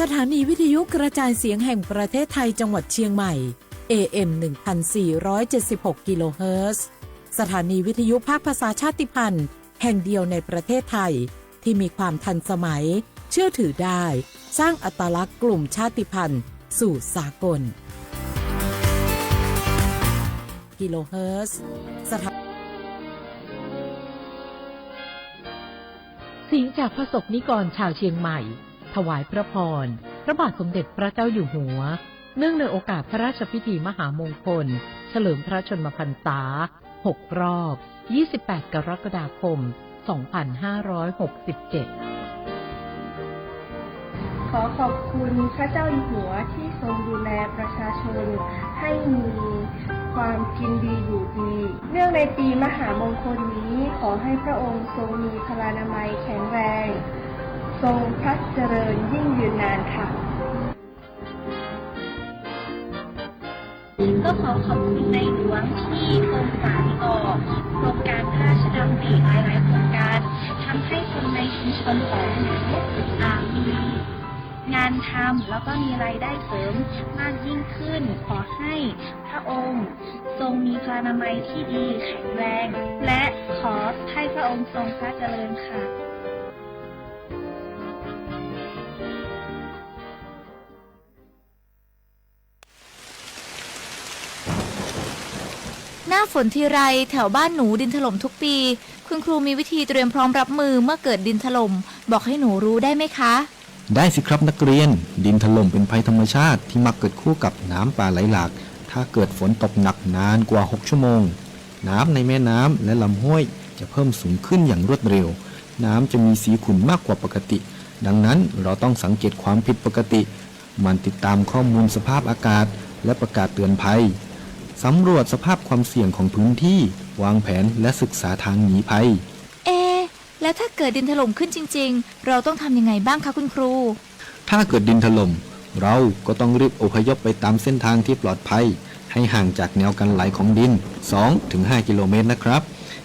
สถานีวิทยุกระจายเสียงแห่งประเทศไทยจังหวัดเชียงใหม่ เอ เอ็ม หนึ่งพันสี่ร้อยเจ็ดสิบหก กิโลเฮิรตซ์ สถานีวิทยุภาคภาษาชาติพันธุ์แห่งเดียวในประเทศไทย ที่มีความทันสมัย เชื่อถือได้ สร้างอัตลักษณ์กลุ่มชาติพันธุ์สู่สากล กิโลเฮิรตซ์ สถา เสียงจากพระสงฆ์นิกรชาวเชียงใหม่ ถวายพระพร พระบาทสมเด็จพระเจ้าอยู่หัว เนื่องในโอกาสพระราชพิธีมหามงคล เฉลิมพระชนมพรรษา หก รอบ ยี่สิบแปด กรกฎาคม สองพันห้าร้อยหกสิบเจ็ด ขอขอบคุณพระเจ้าอยู่หัวที่ทรงดูแลประชาชนให้มีความกินดีอยู่ดี เนื่องในปีมหามงคลนี้ ขอให้พระองค์ทรงมีพลานามัยแข็งแรง ทรงพระเจริญยิ่งยืนนานค่ะ ก็ขอขอบคุณในหลวงที่ทรงสานต่อโครงการพระราชดำริหลายๆโครงการ ทำให้คนในชุมชนของหนู อ่า มีงานทำ แล้วก็มีรายได้เสริมมากยิ่งขึ้น ขอให้พระองค์ทรงมีพลานามัยที่ดีแข็งแรง และขอให้พระองค์ทรงพระเจริญค่ะ หน้าฝนทีไร แถวบ้านหนูดินถล่มทุกปี คุณครูมีวิธีเตรียมพร้อมรับมือเมื่อเกิดดินถล่ม บอกให้หนูรู้ได้ไหมคะ ได้สิครับนักเรียน ดินถล่มเป็นภัยธรรมชาติที่มักเกิดคู่กับน้ำป่าไหลหลาก ถ้าเกิดฝนตกหนักนานกว่า หก ชั่วโมง น้ำในแม่น้ำและลำห้วยจะเพิ่มสูงขึ้นอย่างรวดเร็ว น้ำจะมีสีขุ่นมากกว่าปกติ ดังนั้นเราต้องสังเกตความผิดปกติ หมั่นติดตามข้อมูลสภาพอากาศ และประกาศเตือนภัย สำรวจสภาพความเสี่ยงของพื้นที่ วางแผนและศึกษาทางหนีภัย เอะ แล้วถ้าเกิดดินถล่มขึ้นจริงๆ เราต้องทำยังไงบ้างคะคุณครู ถ้าเกิดดินถล่ม เราก็ต้องรีบอพยพไปตามเส้นทางที่ปลอดภัย ให้ห่างจากแนวกันไหลของดิน สองถึงห้า กิโลเมตรนะครับ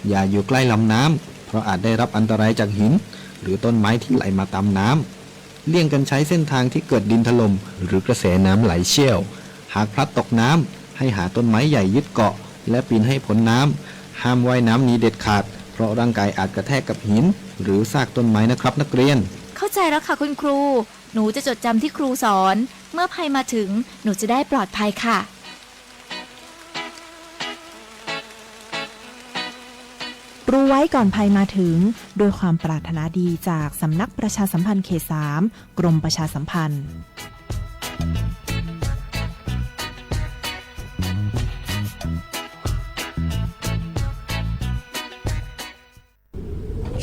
อย่าอยู่ใกล้ลำน้ำ เพราะอาจได้รับอันตรายจากหิน หรือต้นไม้ที่ไหลมาตามน้ำ เลี่ยงกันใช้เส้นทางที่เกิดดินถล่ม หรือกระแสน้ำไหลเชี่ยว หากพลัดตกน้ำ ให้หาต้นไม้ใหญ่ยึดเกาะ และปีนให้พ้นน้ำ ห้ามว่ายน้ำหนีเด็ดขาด เพราะร่างกายอาจกระแทกกับหิน หรือซากต้นไม้นะครับนักเรียน เข้าใจแล้วค่ะคุณครู หนูจะจดจำที่ครูสอน เมื่อภัยมาถึง หนูจะได้ปลอดภัยค่ะ รู้ไว้ก่อนภัยมาถึง ด้วยความปรารถนาดีจากสำนักประชาสัมพันธ์เขต สาม กรมประชาสัมพันธ์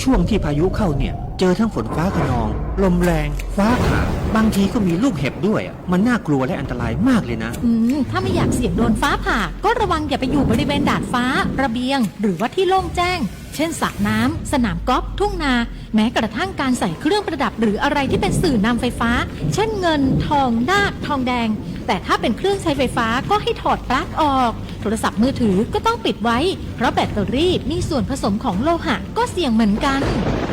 ช่วงที่พายุเข้าเนี่ย เจอทั้งฝนฟ้าคะนอง ลมแรง ฟ้าผ่า บางทีก็มีลูกเห็บด้วยอะ มันน่ากลัวและอันตรายมากเลยนะ อืม ถ้าไม่อยากเสี่ยงโดนฟ้าผ่า ก็ระวังอย่าไปอยู่บริเวณดาดฟ้า ระเบียง หรือว่าที่โล่งแจ้ง เช่น สระน้ำ สนามกอล์ฟ ทุ่งนา แม้กระทั่งการใส่เครื่องประดับหรืออะไรที่เป็นสื่อนำไฟฟ้า เช่น เงิน ทอง นาค ทองแดง แต่ถ้าเป็นเครื่องใช้ไฟฟ้าก็ให้ถอดปลั๊กออก โทรศัพท์มือถือก็ต้องปิดไว้ เพราะแบตเตอรี่มีส่วนผสมของโลหะก็เสี่ยงเหมือนกัน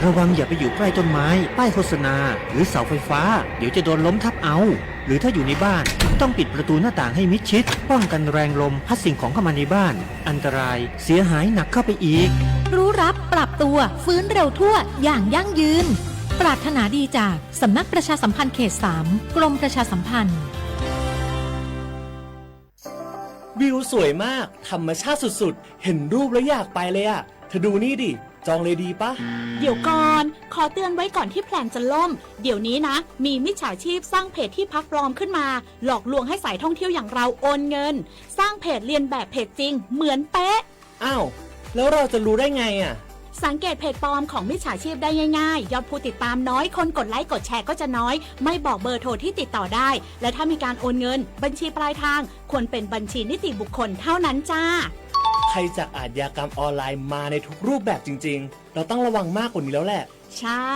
ระวังอย่าไปอยู่ใกล้ต้นไม้ ป้ายโฆษณา หรือเสาไฟฟ้า เดี๋ยวจะโดนล้มทับเอา หรือถ้าอยู่ในบ้าน ต้องปิดประตูหน้าต่างให้มิดชิด ป้องกันแรงลมพัดสิ่งของเข้ามาในบ้าน อันตราย เสียหายหนักเข้าไปอีก รู้รับ ปรับตัว ฟื้นเร็วทั่ว อย่างยั่งยืน ปรารถนาดีจากสำนักประชาสัมพันธ์เขต สาม กรมประชาสัมพันธ์ วิวสวยมาก ธรรมชาติสุดๆ เห็นรูปแล้วอยากไปเลยอะ เธอดูนี่ดิ จองเลยดีปะ เดี๋ยวก่อน ขอเตือนไว้ก่อนที่แพลนจะล่ม เดี๋ยวนี้นะ มีมิจฉาชีพสร้างเพจที่พักปลอมขึ้นมา หลอกลวงให้สายท่องเที่ยวอย่างเราโอนเงิน สร้างเพจเลียนแบบเพจจริงเหมือนเป๊ะ อ้าว แล้วเราจะรู้ได้ไงอะ สังเกตเพจปลอมของมิจฉาชีพได้ง่ายๆ ยอดผู้ติดตามน้อย คนกดไลค์กดแชร์ก็จะน้อย ไม่บอกเบอร์โทรที่ติดต่อได้ และถ้ามีการโอนเงิน บัญชีปลายทาง ควรเป็นบัญชีนิติบุคคลเท่านั้นจ้า ภัยจากอาชญากรรมออนไลน์มาในทุกรูปแบบจริงๆ เราต้องระวังมากกว่านี้แล้วแหละ ใช่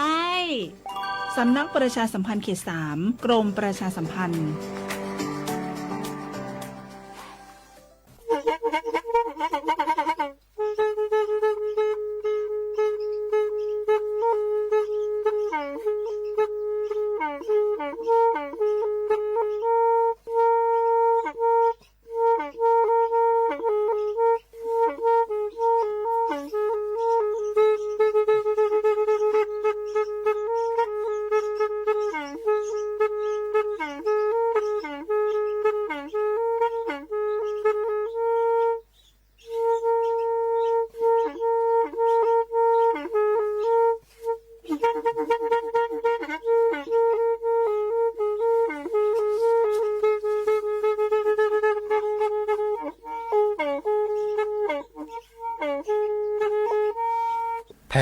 สำนักประชาสัมพันธ์เขต สาม กรมประชาสัมพันธ์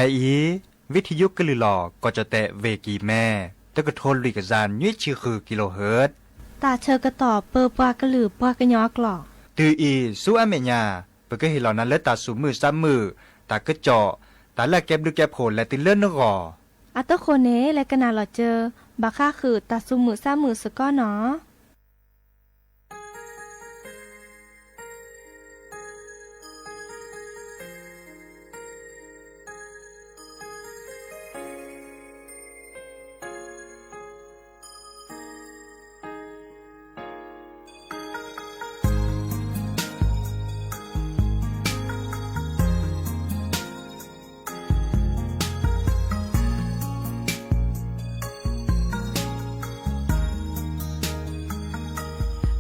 ဖဲအံၤ ဝံထံယိကလုာ်လီၤ ကီၢ်ကၠီၣ်တဲၣ် ဝ့ၢ်ကံၢ်မဲ တကထိလွံၢ်ကယၤနွံဆံဃုကံလိဟၢၣ် တၢ်ဆၢကတီၢ်ပၢပှၤကလုာ်ပှၤကညီအကျိာ် တုၤအံၤဆူအမဲာ်ညါ ပကဟ့ၣ်လီၤနၤလၢတၢ်သူၣ်မုာ်သးမုာ် တၢ်ကစီၣ် တၢ်လၢအကဲဘျုးကဲဖှိၣ်လဲၤတုၤလၢနဂီၢ် အတဃိန့ၣ် လဲၤကနၣ်လီၤစၢၤ ဘၣ်ဃးဃုာ်တၢ်သူၣ်မုာ်သးမုာ်စ့ၢ်ကီးနီၤ.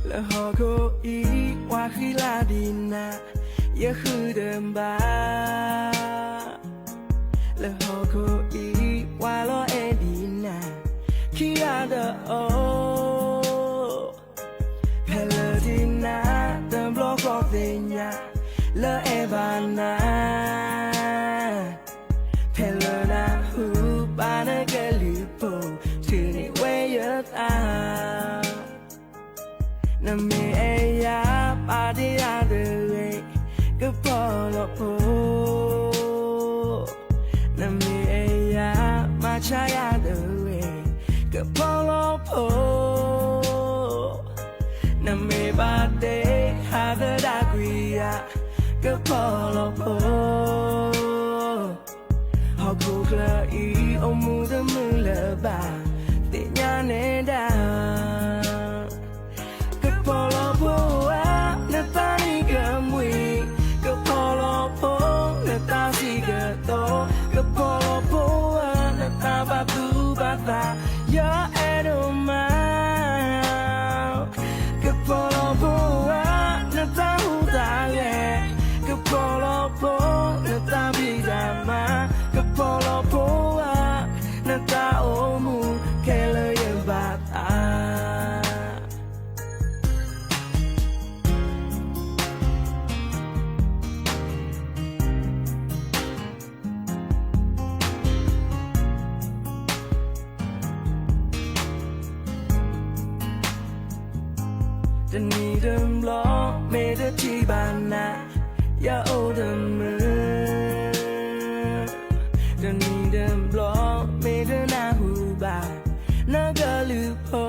လၢဟီၣ်ခိၣ်အံၤ ပှၤဃံလၤဒံးနၤ ယဃုတဘၣ် လၢဟီၣ်ခိၣ်အံၤ ပှၤလီၤအဲၣ်ဒံးနၤ ခံဂၤတအိၣ် ဖဲလၢဒံးနၤ တဘျီဃီသ့ၣ်ညါ လၢအဲၣ်ဘၣ်နၤ ဖဲလၢနၢ်ဟူဘၣ်နကလုၢ်ဖိ ထုးန့ၢ်ဝဲယသး နမ့ၢ်အဲၣ်ယၤ ပာ်တ့ၢ်ယၤတဂ့ၤ ကပီၤလီၤဖိ နမ့ၢ်အဲၣ်ယၤ မၤဆါယၤတဂ့ၤ ကပီၤလီၤဖိ နမ့ၢ်ဘၣ်တ့ၢ် ဟးသဒၣ်ကွံာ်ယၤ ကပီၤလီၤဖိ ဟီၣ်ခိၣ်ချၢအံၤ အိၣ်မူတမုာ်လၢၤဘၣ် သ့ၣ်ညါနဲဒၣ် ကပီၤလီၤဖိဧၢ နသးနံၣ်ကမှံၤ ကပီၤလီၤဖိ နသးစံးကတိၤ ကပီၤလီၤဖိဧၢ နသးဘၣ်သူၣ်ဘၣ်သး ယအဲၣ်ဒိးမး ကပီၤလီၤဖိဧၢ နသးဟူးသးဂဲၤ ကပီၤလီၤဖိ နသးဖံးတၢ်မၤ ကပီၤလီၤဖိဧၢ နသးအိၣ်မူ ခဲလၢာ်ယဘၣ်သး တနံၤတဘျီ မ့ၢ်တထံၣ်ဘၣ်နၤ ယအိၣ်တမုာ် တနံၤတဘျီ မ့ၢ်တနၢ်ဟူဘၣ် နကလုၢ်ဖိ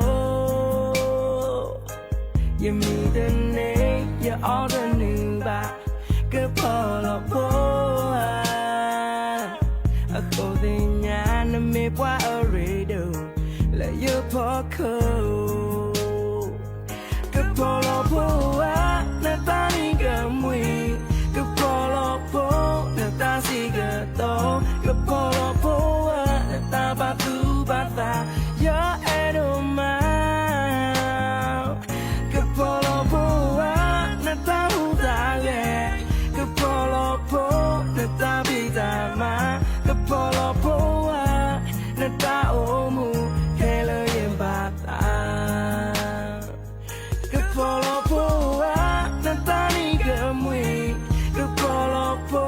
ယမံတန့ၢ် ယအီၣ်တနုာ်ဘၣ် ကပီၤလီၤဖိဧၢ အဃိသ့ၣ်ညါ နမ့ၢ်ပှၤအရ့ဒိၣ် လၢယဖီခိၣ် ကပီၤလီၤဖိဧၢ နသးနံၣ်ကမှံၤ ကပီၤလီၤဖိ နသးစံးကတိၤ ကပီၤလီၤဖိဧၢ နသးဘၣ်သူၣ်ဘၣ်သး ယအဲၣ်ဒိးမး ကပီၤလီၤဖိဧၢ နသးဟူးသးဂဲၤ ကပီၤလီၤဖိ နသးဖံးတၢ်မၤ ကပီၤလီၤဖိဧၢ နသးအိၣ်မူ ခဲလၢာ်ယဘၣ်သး ကပီၤလီၤဖိဧၢ နသးနံၣ်ကမှံၤ ကပီၤလီၤဖိ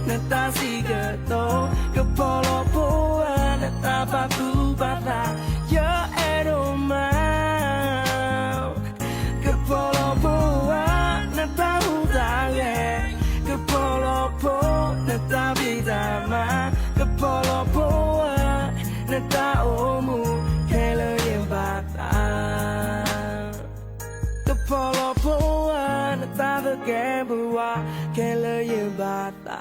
နသးစံးကတိၤ ကပီၤလီၤဖိဧၢ နသးဘၣ်သူၣ်ဘၣ်သး ယအဲၣ်ဒိးမး ကပီၤလီၤဖိဧၢ နသးဟူးသးဂဲၤ ကပီၤလီၤဖိ နသးဖံးတၢ်မၤ ကပီၤလီၤဖိဧၢ နသးအိၣ်မူ ခဲလၢာ်ယဘၣ်သး ကပီၤလီၤဖိဧၢ နသးသကဲးပဝး ခဲလၢာ်ယဘၣ်သး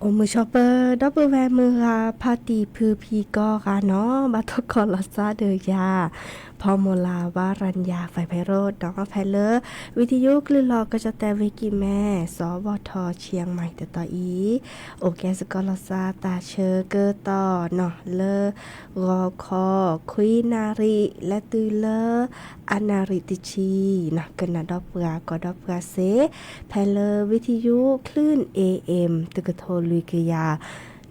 အိၣ်မုာ်ဆိးပၢၤ ဒီပုၢ်ဝဲၢ်မုၢ်ဂၤ ဖါတံၢ်ဖုဖံကိးဂၤနီၤ, ဘၣ်တၢ်ကိးလီၤသးဒီးယၤ ဖီမိၤလၤ ဝါရၤညါ ဖဲဖဲရိၣ်နီၤ, ဖဲလၢ ဝံၤထယိကလုၢ်လီၤကၠီၣ်တဲၣ်ဝ့ၢ်ကံၢ်မဲ စီၤဝီၤထီၣ် ရှံၣ်မၢၣ် တတီၤအံၤ, အိၣ်ကဲစ့ၢ်ကီးလီၤသး တၢ်ဆၢကတီၢ်နီၤ လၢ ဂီၤခီ ခွံနၣ်ရံၣ် လဲၤတုၤလၢ အနၣ်ရံၣ်တဆံနီၤ, ကနၣ်ဒီးပှၤ ကီၢ်ဒီးပှၤစ့ၢ် ဖဲလၢ ဝံၤထယိကလုၢ် A M တကထိလွံၢ်ကယၤ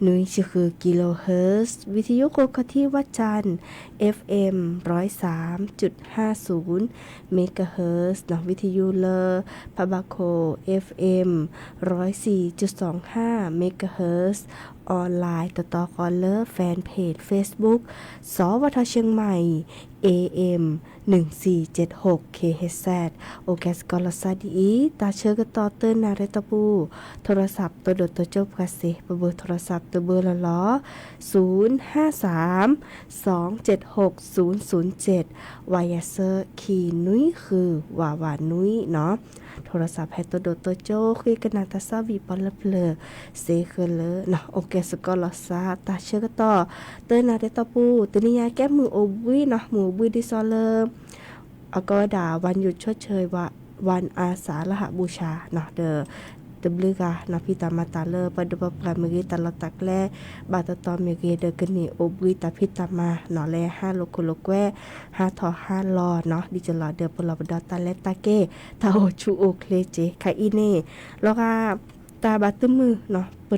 နွံဆံဃု kilohertz, ဝံၤထယိကိးခီၣ်ထံးဝၣ်စၣ် F M ร้อยสามจุดห้าศูนย์ megahertz နီၤ, ဝံၤထယိလၢ ဖးဘးခိၣ် F M ร้อยสี่จุดสองห้า megahertz, online တတီၤဃီလၢ fanpage Facebook စီၤဝီၤထီၣ် ရှံၣ်မၢၣ် A M หนึ่งสี่เจ็ดหก K H Z, အိၣ်ကဲစ့ၢ်ကီးလီၤသးဒ်အံၤ, တၢ်ဆၢကတီၢ်တနၣ်ရံၣ်တီၢ်ပူၤ ထီၣ်ရၣ်သးပတီၢ်ဒိၣ်တီၢ်ကၠိပှၤစ့ၢ်, ပဘၢၣ်ထီၣ်ရၣ်သးတဘၢလီၤလီၤ, ศูนย์ห้าสาม สองเจ็ดหก ศูนย์ศูนย์เจ็ด ဝၤယၤဆၢခံနွံဃု ဝးဝးနွံနီၤ, ထီၣ်ရၣ်သးဖဲတီၢ်ဒိၣ်တီၢ်ကၠိ ဃ့ကနၣ်တၢ်သးဝံၣ်ပှၤလၢပျၢၤစ့ၢ်ကီးလၢနီၤ, အိၣ်ကဲစ့ၢ်ကီးလီၤသး တၢ်ဆၢကတီၢ် တနၣ်ရံၣ်တီၢ်ပူၤ တနံၤညါကဲမုၢ်အိၣ်ဘှံးနီၤ, မုၢ်အိၣ်ဘှံးဒ်သိးလၢ အကိးဝဲဒၣ် วันหยุดชดเชย วันอาสาฬหบูชาနီၤ, ဒီး တဘျုးဂၤနီၤ ဖံးတၢ်မၤတၢ်လၢပှၤဒိၣ်ပှၤပှၢ်မ့ၢ်ဂ့ၤ တၢ်လီၢ်တၢ်ကျဲ ဘၣ်တတီၤမ့ၢ်ဂ့ၤ ဒီးကန့ၢ်အိၣ်ဘှံးတၢ်ဖံးတၢ်မၤနီၤ လၢဟါလိာ်ခိၣ်လိာ်ကွဲ ဟါထီၣ်ဟါလီၤနီၤ, ဒ်သိးလီၤဒီး ပလီၢ်ပဒီတၢ်လဲၤတၢ်က့ၤ တၢ်အိၣ်ဆူၣ်အိၣ်ချ့စ့ၢ် ခဲအံၤန့ၣ် လီၤဂာ် တၢ်ဘၣ်တမုာ်နီၤ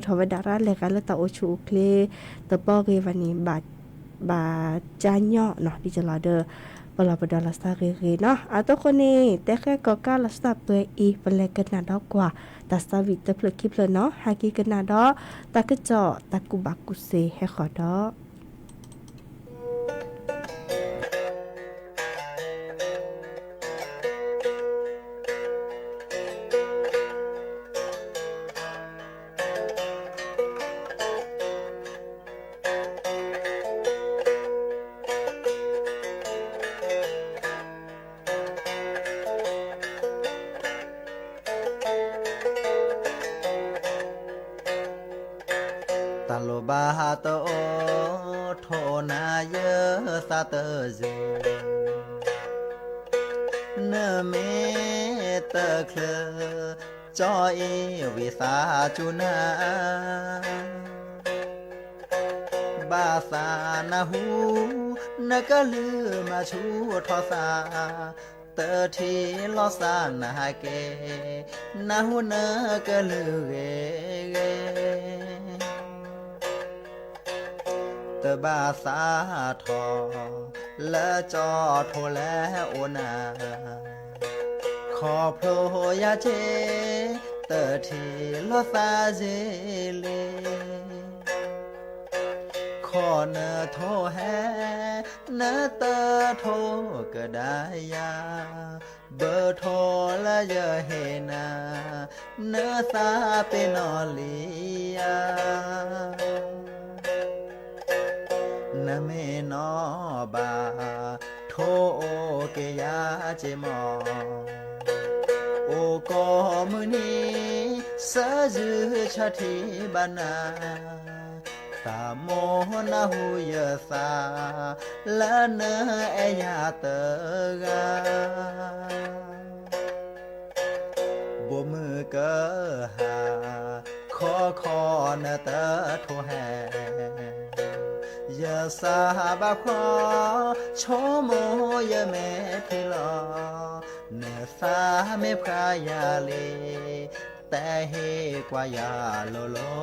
ပထီၣ်ဝဲဒၣ်ရၣ်လဲၤဂၤလၢတၢ်အိၣ်ဆူၣ်အိၣ်ချ့ တပီဂ့ၤဘၣ်န့ၣ် ဘၣ်ကၠါညီနီၤ ဒ်သိးလီၤဒီး ပလီၢ်ပဒီလီၤသးဂ့ၤဂ့ၤနီၤ, အသိးဃိန့ၣ် တဲဃဲကီးကါလီၤသးပှဲၤအံၤ ပလဲၤကနၣ်ဒီးကွၢ် တၢ်သးဝံၣ်တဖျၢၣ်ခံဖျၢၣ်နီၤ, ဟဲက့ၤကနၣ်ဒီး တၢ်ကစီၣ်တၢ်ကူၣ်ဘၣ်ကူၣ်သ့ဟဲဃီၤဒီး တၢ်လိၣ်ဘၣ်တအိၣ် ထိၣ်နၤယသးတယုၢ် နမ့ၢ်တချုး ကၠီအ့ၣ်ဝံသးစူၤနၤ ဘၣ်သးနၢ်ဟူ နကလုၢ်မၤဆူၣ်ထီၣ်သး တထံၣ်လီၤသးနၤက့ၤ နၢ်ဟူနကလုၢ်ဂ့ၤဂ့ၤ တဘၣ်သးထီၣ် လၢကၠီထိၣ်လဲၤအိၣ်နၤ ခီဖျိယၤက့ၤ တထံၣ်လီၤသးယ့ၤလံ ခီနထိၣ်ဟဲ နတထိၣ်ကဒါယၤ ဘၣ်ထိၣ်လၢယဟ့ၣ်နၤ နသးပ့ၤနီၣ်လံယၤ နမ့ၢ်နီၣ်ဘၣ် ထိၣ်အိၣ်က့ၤယၤက့ၤမီၢ် အိၣ်ကိးမုၢ်နံၤ ဆၢယုၢ်ဆၢထံၣ်ဘၣ်နၤ တၢ်မိၣ်နၢ်ဟူယသး လၢနအဲၣ်ယၤတဂၤ ဘိးမုၢ်ကဟၣ် ခီခီနတထိၣ်ဟဲ ယသးဘၣ်ဖှီၣ် ဆိကမိၣ်ယမဲာ်ထံလီၤ နသးမ့ၢ်ဖှါယၤလံ တဟ့ၣ်ကွၢ်ယၤလိၤလိၤ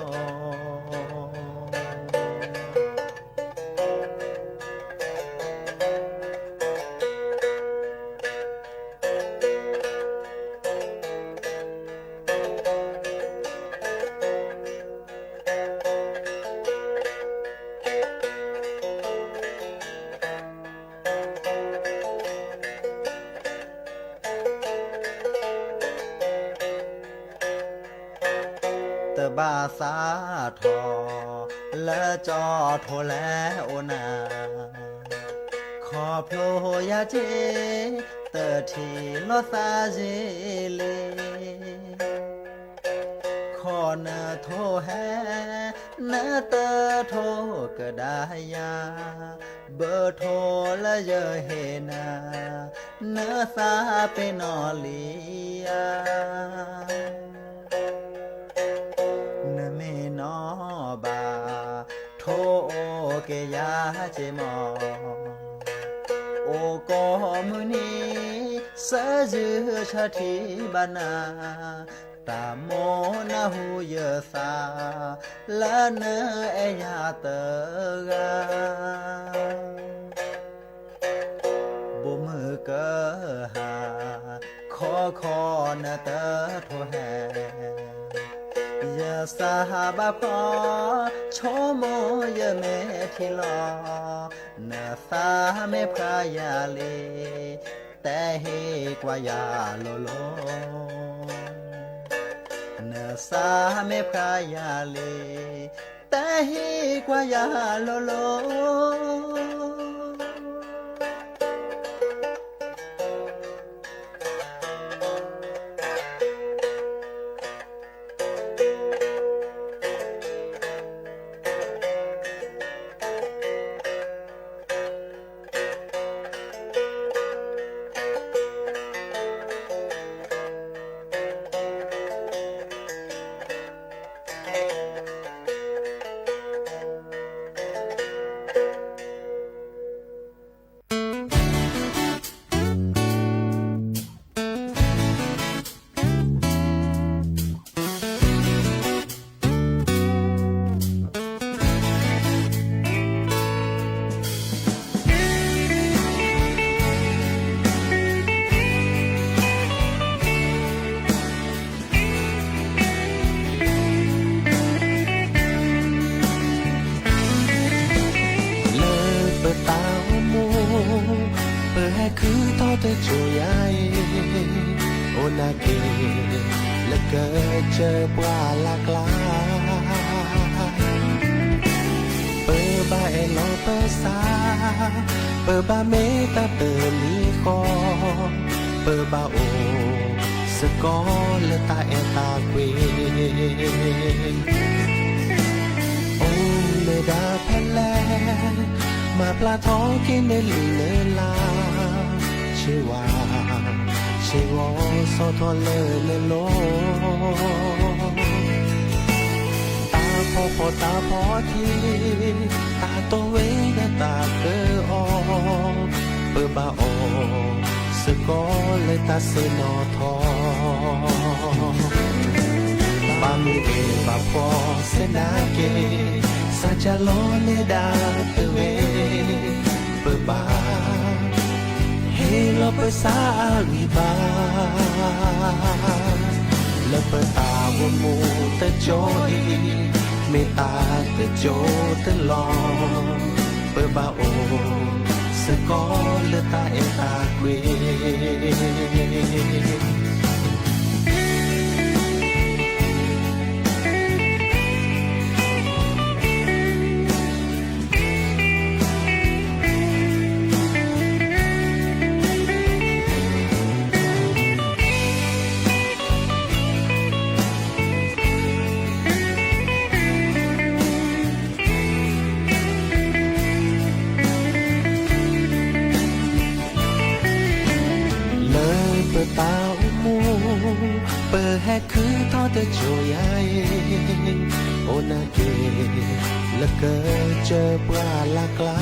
တဘၣ်သးထီၣ် လၢကၠီထိၣ်လဲၤအိၣ်နၤ ခီဖျိယၤက့ၤ တထံၣ်လီၤသးယ့ၤလံ ခီနထိၣ်ဟဲ, နတထိၣ်ကဒါယၤ, ဘၣ်ထိၣ်လၢယဟ့ၣ်နၤ, နသးပ့ၤနီၣ်လံဧါ. နမ့ၢ်နီၣ်ဘၣ်, ထိၣ်အိၣ်က့ၤယၤစ့ၢ်မီၢ်, အိၣ်ကိးမုၢ်နံၤ, စၢယုၢ်ဆၢထံၣ်ဘၣ်နၤ, တၢ်မိၣ်နၢ်ဟူယသး, လၢနအဲၣ်ယၤတဂၤ ဘိးမုၢ်ကဟၣ်, ခီခီနတထိၣ်ဟဲ, ယစၢ်ဘၣ်ဖီ, ဆိကမိၣ်ယမ့ၢ်ထံလီၤ, နသးမ့ၢ်ဖျါယၤလံ, တဲဟ့ၣ်ကွၢ်ယၤလိၤလိၤ. နသးမ့ၢ်ဖျါယၤလံ, တဲဟ့ၣ်ကွၢ်ယၤလိၤလိၤ. လၢပတၢ်အိၣ်မူ, ပဟဲခုထီၣ်တစိၤယၤအံၤ, အိၣ်နာ်က့ၤ လၢကစၢၢ်ပှၢ်လၢ်ကျါ, ပဘၣ်အဲၣ်လီၤပသး, ပဘၣ်မ့ၢ်တၢ်တမံၤဃီ, ပဘၣ်အိၣ်စ့ၢ်ကီးလၢတၢ်အဲၣ်တၢ်ကွံ. အိၣ်လၢဒၣ်ဖဲလဲၣ်, မၤပျၢ်ထီၣ်က့ၤနလုၢ်နလၢ်, ဆ့ဝါ, ဆ့ဂီၤဆီၣ်ထွဲလၢနလိၤ, တၢ်ဖှီၣ်ဖှီၣ်တၢ်ဖှီၣ်ထံ, တၢ်တိာ်ဝဲဒီးတၢ်ဃၢအီၤ, ပဘၣ်အိၣ်စ့ၢ်ကီးလၢတၢ်ဆ့ၣ်နီၤထီ, ဘၣ်မုာ်ဂ့ၤဘၣ်ဖှီၣ်သနာ်က့, စၢ်ကၢ်လီၤနဲဒၣ်တဝ့, ပဘၣ် ဟ့ၣ်လီၤပသးအဂံၢ်ဘါ, လၢပတၢ်အိၣ်မူတစိၤအံၤ, မ့ၢ်တၢ်တစိၤတလီၢ်, ပဘၣ်အိၣ်စ့ၢ်ကီးလၢတၢ်အဲၣ်တၢ်ကွံ. လၢပတၢ်အိၣ်မူ, ပဟဲခုထီၣ်တစိၤယၤအံၤ, အိၣ်နာ်က့ၤ လၢကစၢၢ်ပှၢ်လၢ်ကျါ,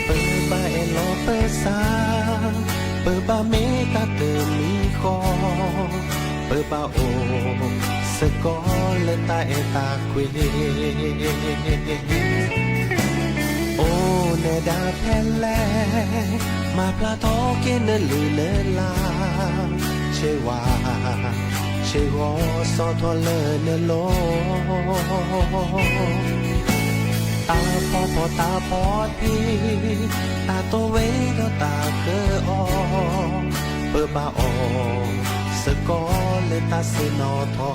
ပဘၣ်အဲၣ်လီၤပသး, ပဘၣ်မ့ၢ်တၢ်တမံၤဃီ, ပဘၣ်အိၣ်စ့ၢ်ကီးလၢတၢ်အဲၣ်တၢ်ကွံ. အိၣ်နဲဒၣ်ဖဲလဲၣ်, မၤပျၢ်ထီၣ်က့ၤနလုၢ်နလၢ်, ဆ့ဝါ, ဆ့ဂီၤဆီၣ်ထွဲလၢနလိၤ, တၢ်ဖှီၣ်ဖှီၣ်တၢ်ဖှီၣ်ထံ, တၢ်တိာ်ဝဲဒီးတၢ်ဃၢအီၤ, ပဘၣ်အိၣ်စ့ၢ်ကီးလၢတၢ်ဆ့ၣ်နီၤထီ,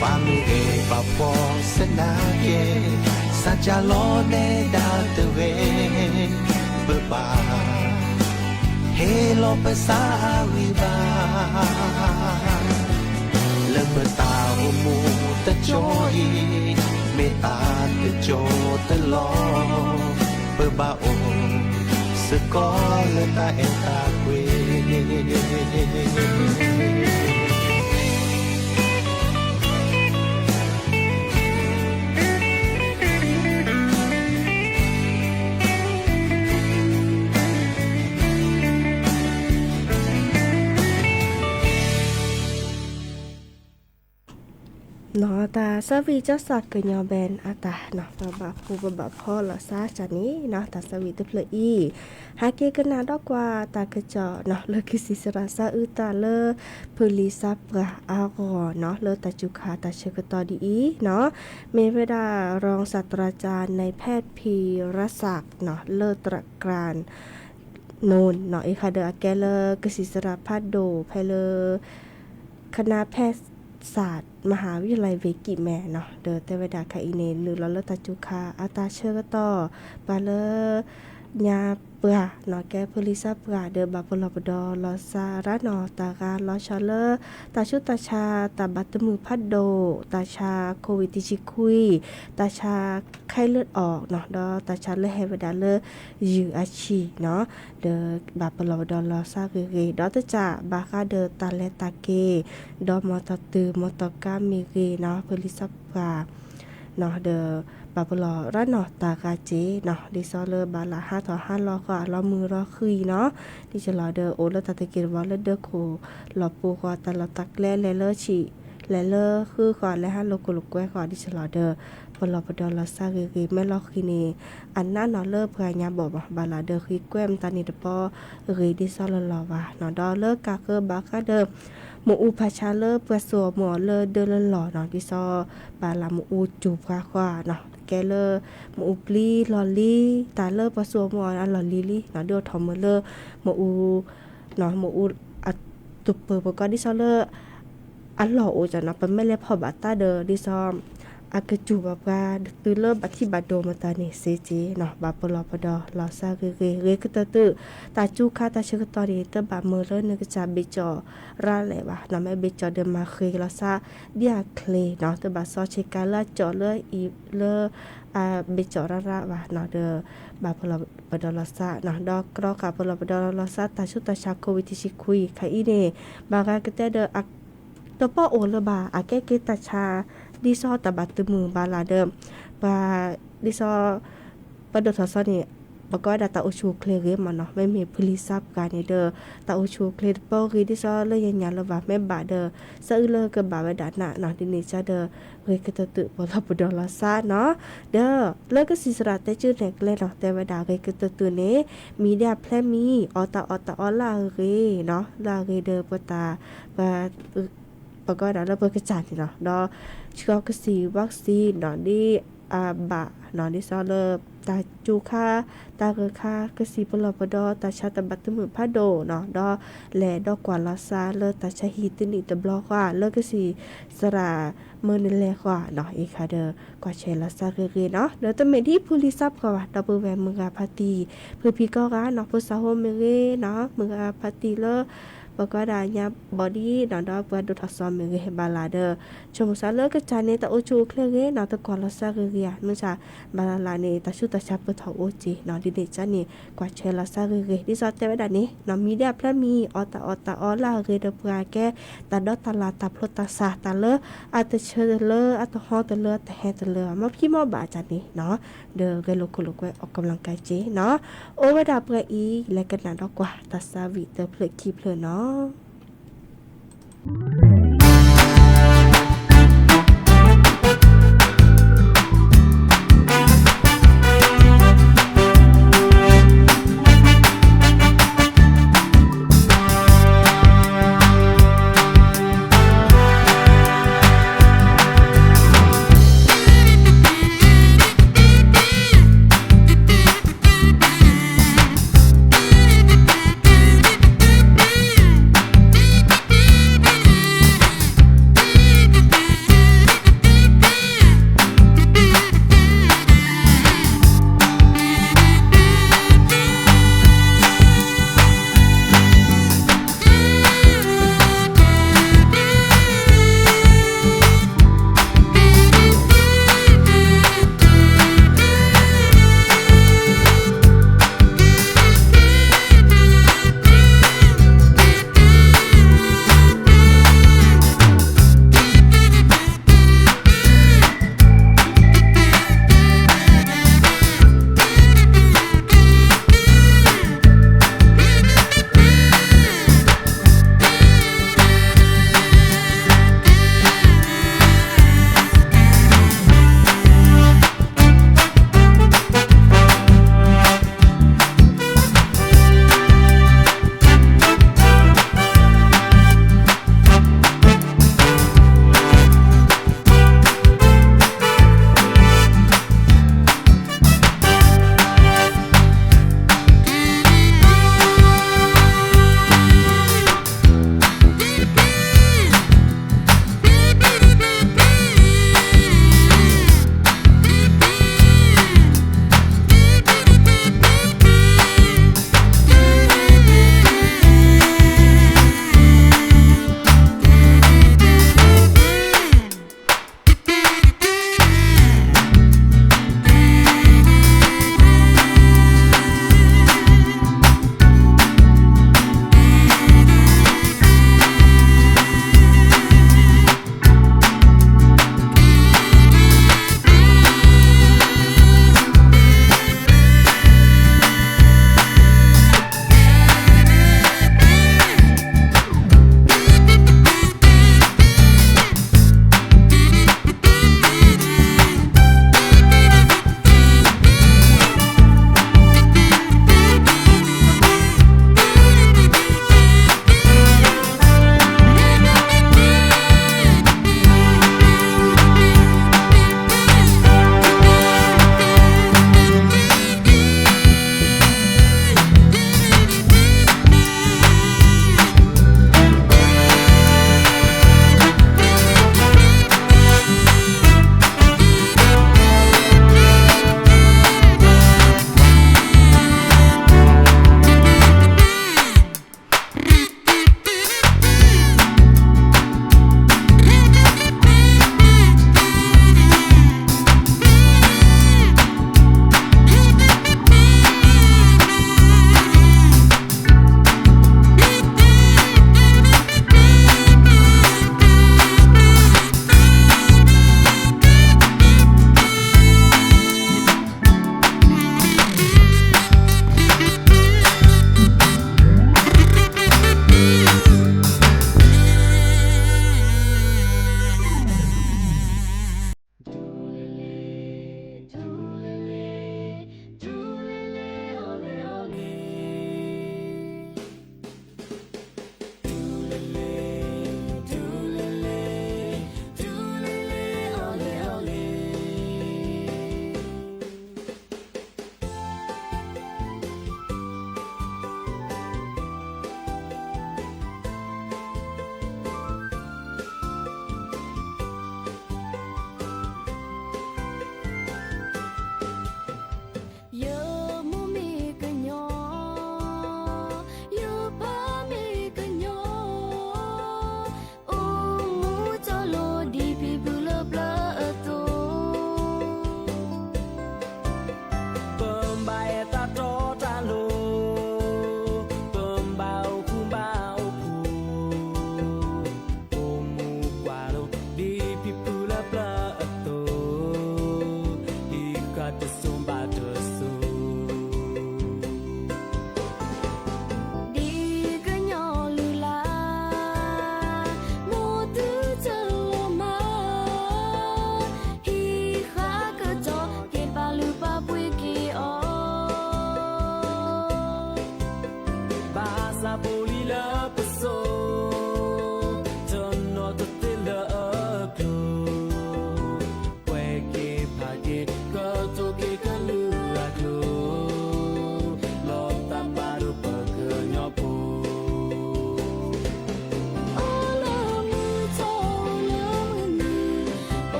ဘၣ်မုာ်ဂ့ၤဘၣ်ဖှီၣ်သနာ်က့, စၢ်ကၢ်လီၤနဲဒၣ်တဝ့, ပဘၣ် ဟ့ၣ်လီၤပသးအဂံၢ်ဘါ လၢပတၢ်အိၣ်မူတကၠိအံၤ, မ့ၢ်တၢ်တကၠိတလီၢ်, ပဘၣ်အိၣ်စ့ၢ်ကီးလၢတၢ်အဲၣ်တၢ်ကွံ နီၢ် တၢ်ဆၢဝံၤကၠီၣ်စၢ်ကညီဘဲၣ်အတၢ်နီၢ် ပဘၣ်ဖှူပဘၣ်ဖီလီၤစၢ်ကၢ်န့ၣ်နီၢ် တၢ်ဆၢဝံၤတဖျၢၣ်အံၤ ဟဲက့ၤကနၣ်ဒီးကွၢ်တၢ်ကစီၣ်နီၢ် လၢကစံးစရၣ်စၢ်အုၣ်သးလၢ ဖုလံၤစၢ်ပှၢ်အဂီၢ်နီၢ် လၢတၢ်စူၤခါတၢ်ဆၢကတီၢ်ဒ်အံၤနီၢ် မ့ၢ်ဝဲဒၣ် รองศาสตราจารย์ นายแพทย์ พีรศักดิ์နီၢ် เลิศตระการนนท์နီၢ် အံၤခါဒီးအကဲလၢကစံးစရၣ်ဖးဒိၣ်ဖဲလၢ คณะแพทยศาสตร์ มหาวิทยาลัยเวกิแมนနီၢ် ဒီးတဲဝဲဒၣ်ခဲအံၤန့ၣ် နုာ်လီၤလၢတၢ်စူၤခါအတၢ်ဆၢကတီၢ် ပှၤလၢ ညါပှၢ်နီၢ် ကဲဖုလံၤစၢ်ပှၢ်ဒီး ဘၣ်ပလီၢ်ပဒီလီၤစၢ်ရၤနီၢ် တၢ်ဂၤလီၤဆီလၢ တၢ်ဆူးတၢ်ဆါတၢ်ဘၣ်သမုာ်ဖးဒိၣ် တၢ်ဆါ โควิด တဆံခွံ တၢ်ဆါ ไข้เลือดออกနီၢ် ဒီးတၢ်ဆါလၢဟဲဝဲဒၣ်လၢ ယုၢ်အဆံၣ်နီၢ် ဒီးဘၣ်ပလီၢ်ပဒီလီၤစၢ်ဂ့ၤဂ့ၤ ဒီးတကးဘၣ်ဃးဒီးတၢ်လဲၤတၢ်က့ၤ ဒီးမီၢ်တီၢ်တုၤမီၢ်တီၢ်ကါမ့ၢ်ဂ့ၤနီၢ် ဖုလံၤစၢ်ပှၢ် ဒီးဘၣ်ပလီၢ်ရၤနီၢ်တၢ်ဂၤက့ၤနီၢ် ဒ်သိးလၢဘၣ်လၢဟးထီၣ်ဟးလီၤဃီ အလီၤမုၢ်လီၤဃံၤနီၢ် ဒ်သိးလီၤဒီးအိၣ်လၢတၢ်တက့ၢ်တဘီလၢဒၢခိၣ်လီၢ်ပူၤဃီ တၢ်လီၢ်တၢ်ကျဲလဲၤလၢဆံး လဲၤလၢဃုဃီ လဲၤဟးလိာ်ခိၣ်လိာ်ကွဲဃီ ဒ်သိးလီၤဒီး ပလီၢ်ပဒီလီၤစၢ်ဂ့ၤဂ့ၤ မ့ၢ်လီၤဃံၤန့ၣ် အနးနီၢ်လၢပှၤညါဘီၣ်ဘၣ် ဘၣ်လၢဒီးဃ့ကွဲမတၤန့ၣ်တပီ ဂ့ၤဒ်သိးလီၤလီၤဘၣ်နီၢ် ဒီးလၢကးဃၢဘၣ်ဃးဒီး မ့ၣ်အူဖးဆါလၢပှၤစိာ်အီၤမ့ၢ်အီၤလၢဒၢလၢလီၢ်နီၢ် ဒ်သိး ဘၣ်လၢမ့ၣ်အူစူၤပှၤဃီနီၢ် ကဲလၢ မ့ၣ်အူပျံၤလီၢ်လံၤ တၢ်လၢပှၤစိာ်အီၤမ့ၢ်အီၤအလီၢ်လံၤလံနီၢ် ဒ်အိၣ်ထီၣ်မ့ၢ်လၢ မ့ၣ်အူ မ့ၣ်အူ အတပၢၤပကီၢ်ဒ်သိးလၢ အလီၢ်အိၣ်ကနီၢ် ပမ့ၢ်လဲၤဖီၣ်ဘၣ်တၢ်ဒီး ဒ်သိး အကစူၤဘၣ်ပှၤတုၤလၢဘၣ်ထံၣ်ဘၣ်ဒိမတၤန့ၣ်စ့ၢ်ကီးနီၢ် ဘၣ်ပလီၢ်ပဒီလီၤစၢ်ဂ့ၤဂ့ၤ ဂ့ၤကတၢၢ်တုၤ တၢ်စူၤခါတၢ်ဆၢကတီၢ်န့ၣ် တဘၣ်မၢလၢနကစၢ်ဘ့ၣ်ကၠီၣ်ရၤလဲၣ်ဘၣ်နီၢ် မ့ၢ်ဘ့ၣ်ကၠီၣ်ဒီးမၤဃ့လီၤစၢ် ဒ်အချ့နီၢ် တဘၣ်စီဆ့ကၤလၢအကၠီၣ်လၢအံၤလၢ အဘ့ၣ်ကၠီၣ်ရၤရၤဘၣ်နီၢ် ဒီး ဘၣ်ပလီၢ်ပဒီလီၤစၢ်နီၢ် ဒီးကြီခးပလီၢ်ပဒီလီၤစၢ် တၢ်ဆူးတၢ်ဆါ โควิด တဆံခွံ ခဲအံၤန့ၣ် ဘၣ်ဂၤကတဲဒီး တပီၢ်အိၣ်လၢၤဘၣ် အကဲက့ၤတၢ်ဆါ ဒ်သိးတၢ်ဘၣ်သမုာ်ဘၣ်လၢ်ဒီး ပှၤ ဒ်သိး ပှၤဒိၣ်ထီၣ်စီန့ၣ် ပကီးဝဲဒၣ်တၢ်အိၣ်ဆူၣ်အိၣ်ချ့ဂ့ၤမးနီၢ် မ့မ့ၢ်ဖုလံၤစၢ်ပှၢ်န့ၣ်ဒီး တၢ်အိၣ်ဆူၣ်အိၣ်ချ့တပီၢ်ဂ့ၤ ဒ်သိးလၢယညၣ်လၢၤဘၣ် မ့ၢ်ဘၣ်ဒီး စၢအုၣ်လၢကဘၣ်ဝဲဒၣ်နးနီၢ် ဒ်န့ၣ်ကဒီး ဂ့ၤကတၢၢ်တုၤပလီၢ်ပဒီလီၤစၢ်နီၢ် ဒီးလၢကစံးစရၣ်တဲကၠုၢ်နဲၣ်ကျဲနီၢ် တဲဝဲဒၣ်ဂ့ၤကတၢၢ်တုၤန့ၣ် မံၤဒ်အဖျဲမံၤ အီၣ်တၢ်အီၣ်တၢ်အီလၢအဂ့ၤနီၢ် လၢအဂ့ၤဒီးပတၢ် ပ ပကီးဒၣ်လၢပကစၢ်န့ၣ်နီၢ် ဒီး ဆှီကစံး vaccine နီၢ် ဒ်အဘၣ်နီၢ် ဒ်သိးလၢ တၢ်စူၤခါ တၢ်ဂၢၢ်ခါ ကစံးပလီၢ်ပဒီ တၢ်ဆါတၢ်ဘၣ်သမုာ်ဖးဒိၣ်နီၢ် ဒီးလဲၤဒီးကွၢ်လီၤစၢ်လၢတၢ်ဆါဟံၣ်တနံၣ်တဘျီဃီ လၢကစံးစရၣ်မၢနလဲၤဃီနီၢ် အံၤခါဒီး ကွၢ်ဆၢလီၤစၢ်ဂ့ၤဂ့ၤနီၢ် ဒီးတမ့ၢ်ဒ်ဖုလံၤစၢ်ပှၢ်ဘၣ် ဒီပုၢ်ဝဲၢ်မုၢ်ဂၤဖါတံၢ် ဖုဖံကီၢ်ဂၤနီၢ် ဖိစၢ်ဖိမ့ၢ်ဂ့ၤနီၢ် မုၢ်ဂၤဖါတံၢ်လၢ ပကီးဒၣ်ညါဘီဒ်နီၢ် ဒီးပှၤဒိၣ်ထီၣ်စီမ့ၢ်ဂ့ၤ ဘၣ်လၢ်ဒီး ဆိမိၣ်စၢ်လၢကစၢ်န့ၣ် တၢ်အိၣ်ဆူၣ်အိၣ်ချ့ဂ့ၤနီၢ် တကွၢ်လီၤစၢ်ဂ့ၤဂ့ၤဧါ မုၢ်ဆၣ် ဘၣ်လၢ်လၢ်န့ၣ် တၢ်ဆူးတၢ်ဆါပၢၢ်ထီၣ်အိၣ်က့ၤနီၢ် ဒ်န့ၣ်ကန့ၣ် ကွၢ်ဆၢလီၤစၢ်ဂ့ၤဂ့ၤ ဒ်သိးတဲဝဲဒၣ်န့ၣ်နီၢ် မံၤဒ်အဖျဲမံၤ အီၣ်တၢ်အီၣ်တၢ်အီလၢအဂ့ၤဒီးပှၤကဲ တၢ်ဒီတၢ်လၢ် တၢ်ဖျိတၢ်ဆါ တၢ်လၢအတဆၢတလၢ အတဟီတလၢ အတဟဲတလၢ မ့ၢ်ဖံးမ့ၢ်ဘၣ်ကန့ၣ်နီၢ် ဒီးဂဲၤလိာ်ခိၣ်လိာ်ကွဲ ออกกำลังกาย က့ၤနီၢ် အိၣ်ဝဲဒၣ်ပှဲၤအံၤ လဲၤကနၣ်ဒီးကွၢ် တၢ်ဆၢဝံၤတဖျၢၣ်ခံဖျၢၣ်နီၢ်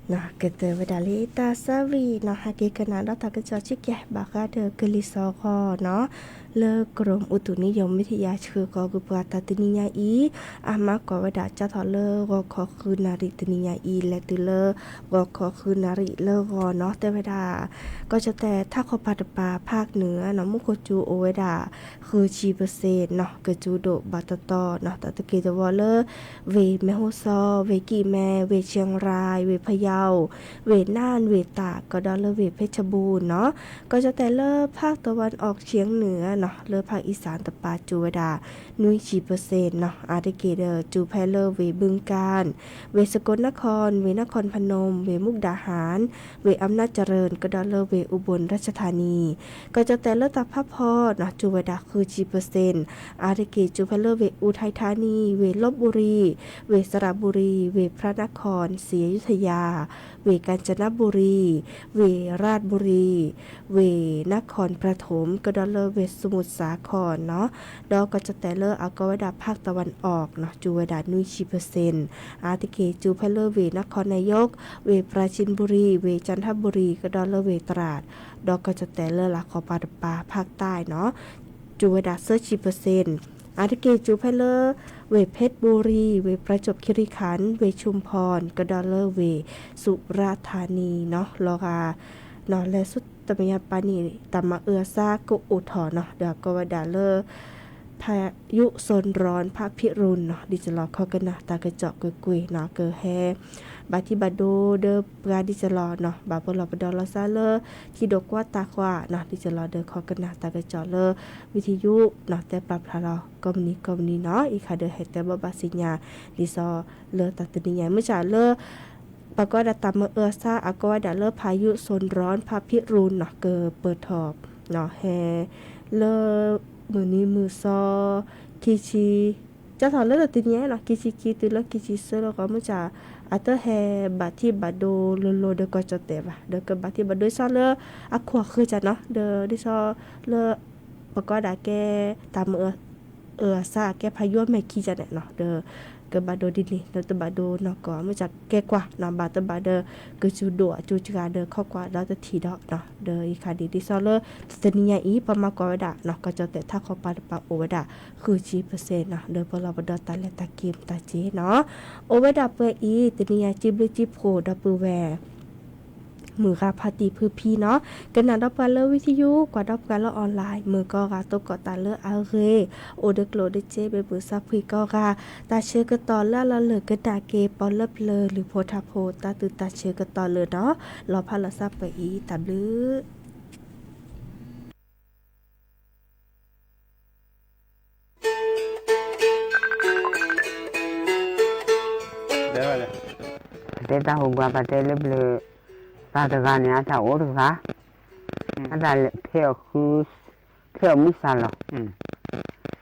ကတၢၢ်ဝဲဒၣ်လၢတၢ်ဆၢဝံၤနီၤ ဟဲက့ၤကနၣ်ဒီးတၢ်ကစီၣ်ဆံကဲ ဘၣ်ဃးဒီးကလံၤစိးဂီၤနီၤ, လၢ ကရူးမုတုနံယုမ် ဝံထယၤ ဆှၢဃီၤဂုာ်ပှၤတၢ်တနံၤညါအံၤ, အမၤကွၢ်ဝဲဒၣ်ကၠီထီၣ်လၢဂီၤခီဃုနၣ်ရံၣ်တနံၤညါအံၤ လဲၤတုၤလၢ ဂီၤခီဃုနၣ်ရံၣ်လၢဂီၤနီၤ တဲဝဲဒၣ် ကီၢ်ကၠီၣ်တဲၣ် ထးခီပၤတပၤ ဖးနုာ်နီၤ မူခိၣ်စူၤအိၣ်ဝဲဒၣ် ဃုဆံပၢၢ်စ့ၣ်နီၤ ကစူၤဒိၣ်ဘၣ်တတီၤနီၤ တၢ်တက့ၢ်တဝီလၢ ဝ့ၢ်မဲၢ်ဟီၣ်စီၤ, ဝ့ၢ်ကံၣ်မဲ, ဝ့ၢ်ကၠ့ၣ်ရၢၣ်, ဝ့ၢ်ဖယီၣ်, ဝ့ၢ်နၢၣ်, ဝ့ၢ်တၢ် ကဒီးလၢဝ့ၢ်ဖ့ၣ်ချဘူၣ်နီၤ, ကီၢ်ကၠီၣ်တဲၣ်လၢ ဖးတဝၢၣ်အီၣ်ဆံနုာ်နီၤ လၢဖးအံၣ်စၣ်တပၤ စူၤဝဲဒၣ် နွံဆံပၢၢ်စ့ၣ်နီၤ အါတက့ၢ်ဒီး စူၤဖဲလၢဝ့ၢ်ဘုကၢၣ်, ဝ့ၢ်စကိးနၢ်ခီၣ်, ဝ့ၢ်နၢ်ခီၣ်ဖနူမ်, ဝ့ၢ်မူကဒါဟၣ်, ဝ့ၢ်အမျၢ်စရၢၣ် ကဒီးလၢဝ့ၢ်အူဘိၣ်ရၢၣ်ချထၣ်နံၤ ကီၢ်ကၠီၣ်တဲၣ်လၢတၢ်ဖးဖီနီၤ စူၤဝဲဒၣ်ဃုဆံပၢၢ်စ့ၣ်, အါတက့ၢ်စူၤဖဲလၢဝ့ၢ်အူထၢၣ်ထၣ်နံၤ, ဝ့ၢ်လီဘူရံၤ, ဝ့ၢ်စရဘူရံၤ, ဝ့ၢ်ဖြၣ်နၢ်ခီၣ်, စံၣ်ယုထယၣ်, ဝ့ၢ်ကၣ်စနဘူရံၤ, ဝ့ၢ်ရၣ်ဘူရံၤ, ဝ့ၢ်နၢ်ခီၣ်ပြထိၣ် ကဒီးလၢဝ့ၢ်စမူးစၣ်ခီၣ်နီၤ, ဒီးကီၢ်ကၠီၣ်တဲၣ်လၢအကိးဝဲဒၣ်ဖးတဝၢၣ်အီၣ်နီၤ စူၤဝဲဒၣ်နွံဆံပၢၢ်စ့ၣ်, အါတက့ၢ်စူၤဖဲလၢဝ့ၢ်နၢ်ခီၣ်နၢၣ်ယိၣ်, ဝ့ၢ်ပြၣ်စံၣ်ဘူရံၤ, ဝ့ၢ်ကၠၣ်ထၣ်ဘူရံၤ ကဒီးလၢဝ့ၢ်တရၣ်, ဒီးကီၢ်ကၠီၣ်တဲၣ်လၢလၢ်ခီပၤတပၤ ဖးတၢ်နီၤ စူၤဝဲဒၣ်သၢဆံပၢၢ်စ့ၣ်, အါတက့ၢ်စူၤဖဲလၢ ဝ့ၢ်ဖ့ၣ်ဘူရံၤ, ဝ့ၢ်ပြၣ်စူၣ်ခံရံၣ်ခၣ်, ဝ့ၢ်ဆူၣ်ဖီၣ် ကဒီးလၢဝ့ၢ်စူၤရၣ်ထၣ်နံၤနီၤ လီၤဂာ် လဲၤဆူတမံၤညါပၢ်န့ၣ် တၢ်မၤအၢအသးကအိၣ်ထီၣ်နီၤ ဒီးကိးဝဲဒၣ်လၢ พายุโซนร้อน พระพิรุณနီၤ ဒ်သိးလီၤခီကနၣ်တၢ်ကစီၣ်ကွ့ၢ်ကွ့ၢ်နီၤ ကဟဲ ဘၣ်ထံဘၣ်ဒိဒီးပှၤဒ်သိးလီၤနီၤ ဘၣ်ပလီၢ်ပဒီလီၤသးလၢ ထံဒိၣ်ကွီၢ်တၢ်ကွီၢ်နီၤ ဒ်သိးလီၤဒီးခီကနၣ်တၢ်ကစီၣ်လၢ ဝံထယုနီၤ တဲပျၢ်ဖျါလီၤ ကိးမုၢ်နံၤကိးမုၢ်နံၤနီၤ အံၤခါဒီးဟဲတဲဘၣ်ဘၣ်သ့ၣ်ညါ ဒ်သိးလၢတၢ်တနံၤညါ မုၢ်ဆၣ်လၢ ပှၤကိးဝဲဒၣ်တၢ်မၤအၢအသး အကိးဝဲဒၣ်လၢ พายุโซนร้อน พระพิรุณနီၤ ကပၢၢ်ထီၣ် ဟဲ လၢ မုၢ်နံၤမုၢ်သီ ခံဆံ ကၢ်ထီၣ်လၢတနံၤညါနီၤ ခံဆံခံတုၤလၢခံဆံသၢလၢဂီၤ မုၢ်ဆၣ် အတဟဲဘၣ်ထံဘၣ်ဒိလိၤလိၤဒီးကီၢ်ကၠီၣ်တဲၣ်ဘၣ် ဒီးကဘၣ်ထံဘၣ်ဒိဒ်သိးလၢ အခိၣ်အဃၢၤကၢ်နီၤ ဒီးဒ်သိးလၢ ပှၤကိးဝဲဒၣ်ကဲ တၢ်မၤအၢအသးကဲ พายุ မဲာ်ခံကၢ်န့ၣ်နီၤ ဒီး ကဘၣ်ဒိဒ်န့ၣ် ဒီးတဘၣ်ဒိနီၢ်ကီၢ် မုၢ်ဆၣ်ကဲကွၢ်နီၤ ဘၣ်တဘၣ်ဒီး ကစူၤဒိၣ်အကစူၤစှၤဒီးခီကွၢ်ဒီးတထံၣ်ဒီးနီၤ ဒီးအံၤခါဒ် ဒ်သိးလၢ တနံၤညါအံၤ ပမၤကွၢ်ဝဲဒၣ်နီၤ ကီၢ်ကၠီၣ်တဲၣ်ထးခီပၤတပၤအိၣ်ဝဲဒၣ် ဃုဆံပၢၢ်စ့ၣ်နီၤ ဒီးပလီၢ်ပဒီတၢ်လဲၤတၢ်က့ၤမတၤစ့နီၤ အိၣ်ဝဲဒၣ်ပှဲၤအံၤ တနံၤညါ စံးဘျုးစံးဖှိၣ်ဒီပုၢ်ဝဲၢ် မုၢ်ဂၤဖါတံၢ်ဖုဖံနီၤ ကနၣ်ဒီးပှၤလၢဝံထယု ကွၢ်ဒီးပှၤလၢ online မုၢ်ကိးဂၤ သကိးတၢ်လၢအဂ့ၤ အိၣ်ဒီးကျိၣ်ဒီးစ့ မ့ၢ်မုၢ်ဆါဖှံကိးဂၤ တၢ်ဆၢကတီၢ်လၢအလီၤလၢာ်ကနၣ်က့ၤ ပီၣ်လၢပျၢၤလုၢ်ဖိထါဖိ တၢ်သုတၢ်ဆၢကတီၢ်လၢာ်နီၤ လီၤဖးလီၤသးပှဲၤအံၤ တၢ်ဘျုး တဲတၢ်ဟူးဘှါ ပတဲလၢပျၢၤ ပၢ်တဂၤန့ၣ် အတၢ်အိၣ်တဂၤ အတၢ်ဖဲအီၣ်ဃု ဖဲအီၣ်မုၢ်ဆါလီၤ.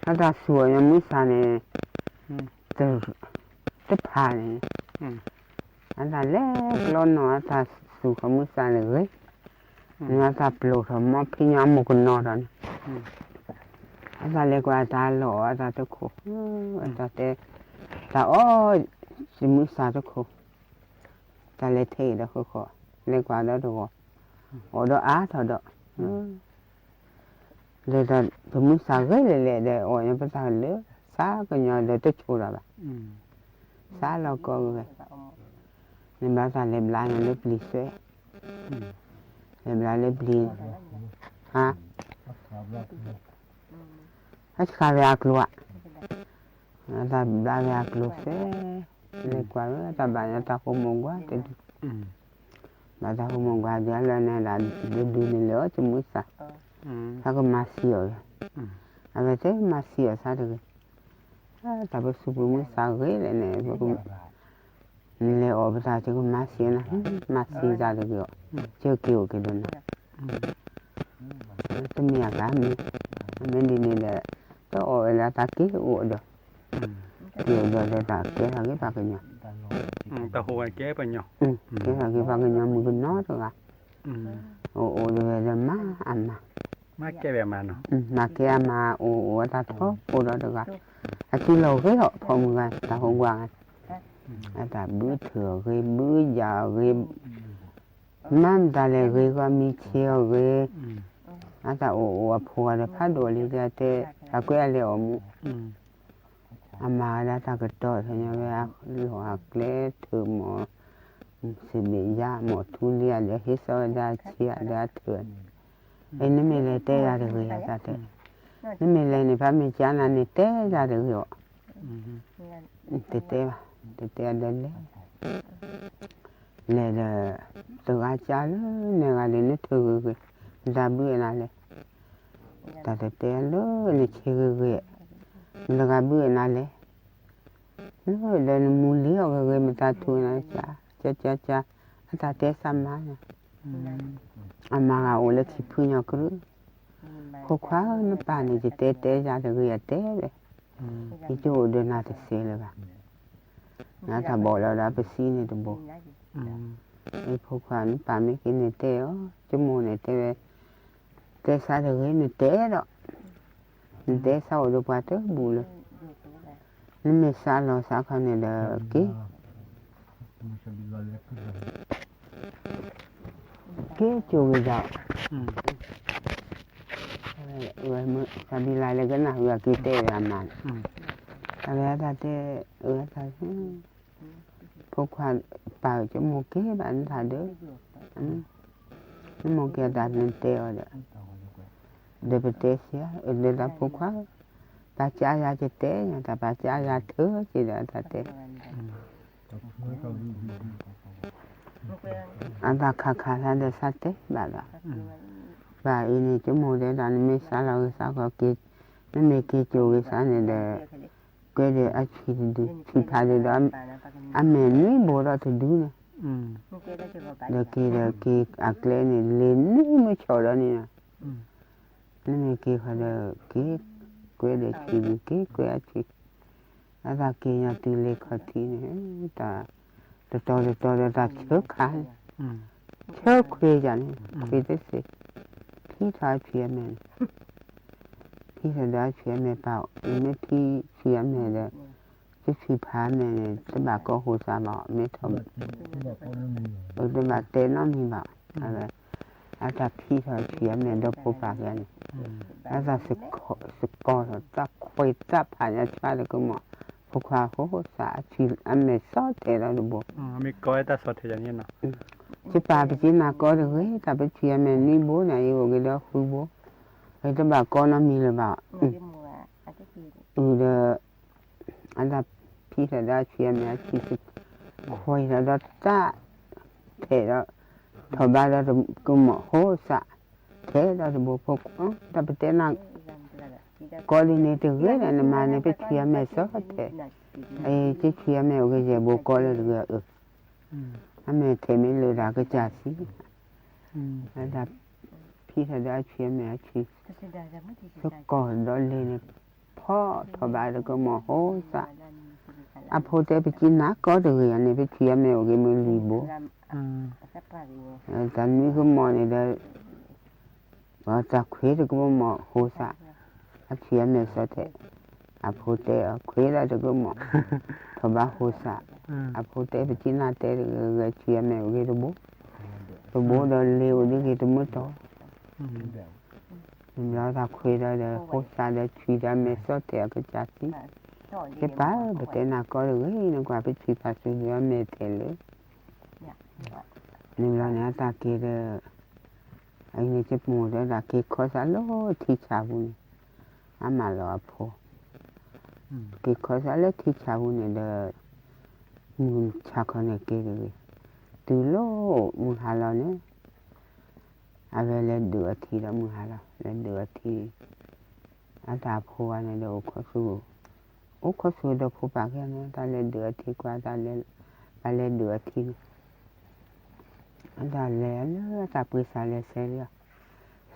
အတၢ်စူၤအီၣ်ညီမုၢ်ဆါန့ၣ် တဖၣ်န့ၣ် အတၢ်လဲၤကျီနီၢ် အတၢ်စူၤဃီမုၢ်ဆါန့ၣ်ဂ့ၤ, န့ၣ်အတၢ်ပျိာ်ထီၣ်မီဖံညီအမိၢ်ကနီၤဒီးန့ၣ် အတၢ်လဲၤကွၢ်အတၢ်လီၢ်အတၢ်တခိၣ်, အတၢ်တဲ တၢ်အီၣ် ယမုၢ်ဆါတခိၣ်, တၢ်လဲၤထဲအံၤဒီးဃၢဃီ, လဲၤကွၢ်ဒီးတဂီၤ, အီၣ်ဒီးအါထီၣ်ဒီး ဒီးတၢ်ပမုၢ်ဆါဂ့ၤလဲၣ်လဲၣ်ဒီး အီၣ်ညီပတၢ်လၢ သးကညီၤဒီးတဆိၣ်ဒီးဘၣ်, သးလီၤကီဝဲ, န့ၣ်ဘၣ်တၢ်လဲၤဘျါညီလၢပျံၤသွဲ, လဲၤဘျါလၢပျံၤ, ဟါ, အဆှါဝဲအကျိၤဧါ, တၢ်ဘျါဝဲအကျိၤသွဲ, လဲၤကွၢ်ဝဲတၢ်ဘၣ်ညီတၢ်ဃိမိၢ်ကွၢ်တဒု ဘၣ်တၢ်ဟူးမုၢ်ကွၢ်ဒ်အလၢန့ၣ်ဒၣ် ဒုးဒုးန့ၣ်လၢအီၣ်ကမုၢ်ဆါ, တၢ်ကမၤသံအီၤ, အဝဲသ့ၣ်မၤသံအီၤသးတဂ့ၤ, တၢ်ပစူးပမုၢ်ဆါဂ့ၤလဲၣ်န့ၣ်, နလဲၤအီၣ်ပတၢ်ကမၤသံနၤ, မၤသံတၢ်တဂ့ၤအီၤ, ကက့ၤအိၣ်က့ၤဒီးနၤ တမ့ၢ်အဂၤမ့ၢ်, အမ့ၢ်ဒ်န့ၣ်ဒီး တအီၣ်ဝဲလၢတၢ်က့ၤအိၣ်ဒီး, က့ၤအိၣ်ဒီးဒီးတၢ်ကဲထီၣ်က့ၤပှၤကညီ, ကဲထီၣ်က့ၤပှၤကညီမုၣ်ကနီၤတဂၤ, အိၣ်အိၣ်ဒီးဝဲဒီးမၤအမၤ, မၤကဲအမၤ အိၣ်အိၣ်အတၢ်ထီၣ်ဖိဒီးတဂၤ, အစုလီၤဂ့ၤဒီး ဖိမုၣ်ဂၤ တၢ်ဟူးကွၢ်ဂၤ, အတၢ်ဘုထုးအီၤဂ့ၤ ဘုယၤအီၤဂ့ၤ, မၤမတၤလဲၣ်ဂ့ၤ ဂီၤမံဆ့အီၤဂ့ၤ, အတၢ်အိၣ်အိၣ်အဖိဂၤဒီး ဖးဒိၣ်လံ တဲ အကွဲးအလဲၤအီၣ်မူ, အမၤဝဲဒၣ်တၢ်ကတီၤ သညီဝဲ လီၢ်အကျဲထုးမီၢ် စံးဘ့ၣ်ယါ မီၢ်ထူလံ အဒီးဟ့ၣ်စီဝဲဒၣ်ဆံး အဒီးအထုးန့ၣ်, အနမ့ၢ်လဲၤတဲယၤတဂ့ၤ အတၢ်တဲ, နမ့ၢ်လဲၤန့ၣ် ဖဲမ့ၢ်ကၢနၤန့ၣ် တဲယၤတဂ့ၤအီၤ, တတဲဘၣ်, တတဲအဒီးလဲၤ လဲၤဒီး တဂၤကၢလၢနဂၤဒီး နထုးဂ့ၤဂ့ၤ, နတၢ်ဘုအနၤလဲၣ်, တၢ်တတဲလၢနဆ့ဂ့ၤဂ့ၤ, နတဂၤဘုအနၤလဲၣ်, လၢဒီးနမူလံအီၤဂ့ၤဂ့ၤ မတၤထုးနၤ ကၢကၢကၢ, အတၢ်တဲစၢ်မၤန့ၣ်, အမၤဂၤအိၣ်လၢခံဖုညီကရၢ, ဖိခွါဧၢ နပၢ်န့ၣ် ယတဲတဲယၤတဂ့ၤ အတဲဝဲ, ယကအိၣ်ဒီးနၤတစဲးလၢၤဘၣ်, နတၢ်ဘီၣ်လီၤဒီးပစံးန့ၣ်တဘိ, ဖိခွါ နပၢ်မ့ၢ်က့ၤန့ၣ်တဲအီၤ, ကမိၣ်န့ၣ်တဲဝဲ, တဲစၢ်တဂ့ၤ နတဲဒီး, နတဲစၢ်အိၣ်ဒီးပှၤတဘူၣ်လၢၤ, နမ့ၢ်စးလီၤစးခီန့ၣ်ဒီးက့ၤ က့ၤကၠိဂ့ၤဒီး, ဝဲမုၢ်သးဘံလါလၢကနၣ်ဝဲအက့ၤတဲဝဲအမါန့ၣ်, အဝဲတၢ်တဲ, အဝဲတၢ်, ဖိခွါပၢ်ဧၢ ကမိၣ်က့ၤဘၣ်နတၢ်ဒီး, နမိၣ်က့ၤအတၢ်နတဲအီၤဒီး, ဒီးပတဲစ့ၢ်, ဒီးတၢ်ဖိခွါ, ပၢ်ကၢယၤကတဲ, တၢ်ပၢ်ကၢယၤထုးက့ၤဒီးတၢ်တဲ အတၢ်ခးခးသးဒီး စးတဲဘၣ်ဒီး, ဘၣ်အံၤန့ၣ် ကမိၣ်တဲဒၣ် နမ့ၢ်စးလီၤဂ့ၤစးခီက့ၤ, နမ့ၢ်က့ၤကၠိဂ့ၤစးန့ၣ်ဒီး, ကွဲဒီးအဆံးတဒု, ဆံးဖးဒုဒီး, အမဲာ်နွံဘိဒီးတဒုန့ၣ်, ဒီးက့ၤဒီးက့ၤအကျဲန့ၣ် လ့ၤနွံမုၢ်ဆီၣ်ဒီးန့ၣ်, နမ့ၢ်က့ၤဃီဒီးက့ၤ, ကွဲဒီးဆံးဒုက့ၤ ကွဲအဆံး အတၢ်က့ၤညါတုၤလ့ခီၣ်ထံးန့ၣ်, တၢ်တတီၤတတီၤဒီးတၢ်ဆၢခါန့ၣ်, ဆၢခွ့ယၤန့ၣ်, ခွ့တစ့ၢ်, ဖံထီၣ်အဆံးအမဲာ်န့ၣ်, ဖံထီၣ်ဒီးအဆံးအမဲာ်ပာ်, မ့ၢ်ဖံဆံးအမဲာ်ဒီး, ကဆံးဖးအမဲာ်န့ၣ် တဘၣ်ကိးဟိစးဘၣ်, မ့ၢ်ထီၣ်, တဘၣ်တဲနီတမံၤဘၣ်, အတၢ်ဖံထီၣ်အဆံးအမဲာ်ဒီးဖိပၢ်ကဲန့ၣ်, အတၢ်စကီၤတၢ်ခွဲးတၢ်ဖးညါဆါတကမီၤ, ဖိခွါဟိစးအဆံးအမဲာ်ဆီၣ်ထဲးဒီးတဘိ, ကပာ်ပက့ၤနၤကိးတဂ့ၤ, တၢ်ပဆံးအမဲာ်နွံဘိန့ၣ် အံၤအိၣ်က့ၤဒီးဃုဘိ, တဘၣ်ကိးနီတမံၤလၢၤဘၣ်, အုဒီး အတၢ်ဖံထီၣ်ဒီးအဆံးအမဲာ် အဆံးခွဲးထီၣ်ဒီးတၢ်, ထဲးဒီး, ထီၣ်ဘးဒီးတကမီၤဟိစး, ထဲးဒီးတဘိဖိခွါ, တၢ်ပတဲနၤ, ကိးဒ်န့ၣ်တဂ့ၤဒီး နမၤန့ၣ် ပဆံးအမဲာ်ဆီၣ်ထဲး, အံၤ ကဆံးအမဲာ်အိၣ်ကယဲၢ်ဘိကိးလၢတဂ့ၤအု, အမဲာ်ထဲးမ့ၢ်လၢာ်ဒီးကစၢ်ဆံး, အတၢ်ဖံထီၣ်ဒီးအဆံးအမဲာ်အဆံး, စကီၤဒီးလ့ၤန့ၣ် ဖီၣ်ထီၣ်ဘးတကမီၤဟိစး, အဖိတဲပကံနၤကိးတဂ့ၤန့ၣ် ပဆံးအမဲာ်အိၣ်က့ၤမ့ၢ်လွံၢ်ဘိ, တၢ်နွံကမီၤန့ၣ်ဒီး, တၢ်ခွဲးတကမီၤဟိစး, အဆံးအမဲာ်ဆီၣ်ထဲး, အဖိတဲအခွဲးဒီးတကမီၤ, ထီၣ်ဘးဟိစး, အဖိတဲပကံနၤတဲတဂ့ၤဂ့ၤ ဆံးအမဲာ်အိၣ်က့ၤတဘိ, တဘိဒီးလ့ၤအိၣ်ဒ်ဂ့ၤတမုၢ်တီၤ မ့ၢ်လီၤတၢ်ခွဲးဒီး ဟိစးဒီးဆံးဒီးအမဲာ်ဆီၣ်ထဲးအကစၢ်ဆံး, ယပၢ်ဧၢ ပတဲနၤကိးတဂ့ၤ နကွၢ်ပဆံးဖးစူၤဒီးအမဲာ်ထဲးလၢ, မ့ၢ်လီၤန့ၣ် အတၢ်က့ၤဒီး, အအံၤန့ၣ် ကမိၣ်ဒီးတၢ်က့ၤခီစးလၢထံဆးပူၤန့ၣ်, အမၤလီၤအဖိ, က့ၤခီစးလၢထံဆးပူၤန့ၣ်ဒီး, မုၢ်ဆါခီန့ၣ်က့ၤတဂ့ၤ, တုၤလီၤမုၢ်ဟါလီၤန့ၣ် အဝဲလဲၤဒုးအထံဒီးမုၢ်ဟါလီၤ လဲၤဒုးအထံ, အတၢ်ဖိဂၤန့ၣ်ဒီးအိၣ်ခီဆူၣ်, အိၣ်ခီဆူၣ်ဒီးဖိပၢ်ကဲန့ၣ် တၢ်လဲၤဒုးအထံကွၢ်တၢ်လဲၤ, တၢ်လဲၤဒုးအထံန့ၣ်, အတၢ်လဲၤလၢတၢ်ပှ့ၤစးလဲၤဆဲးလံ,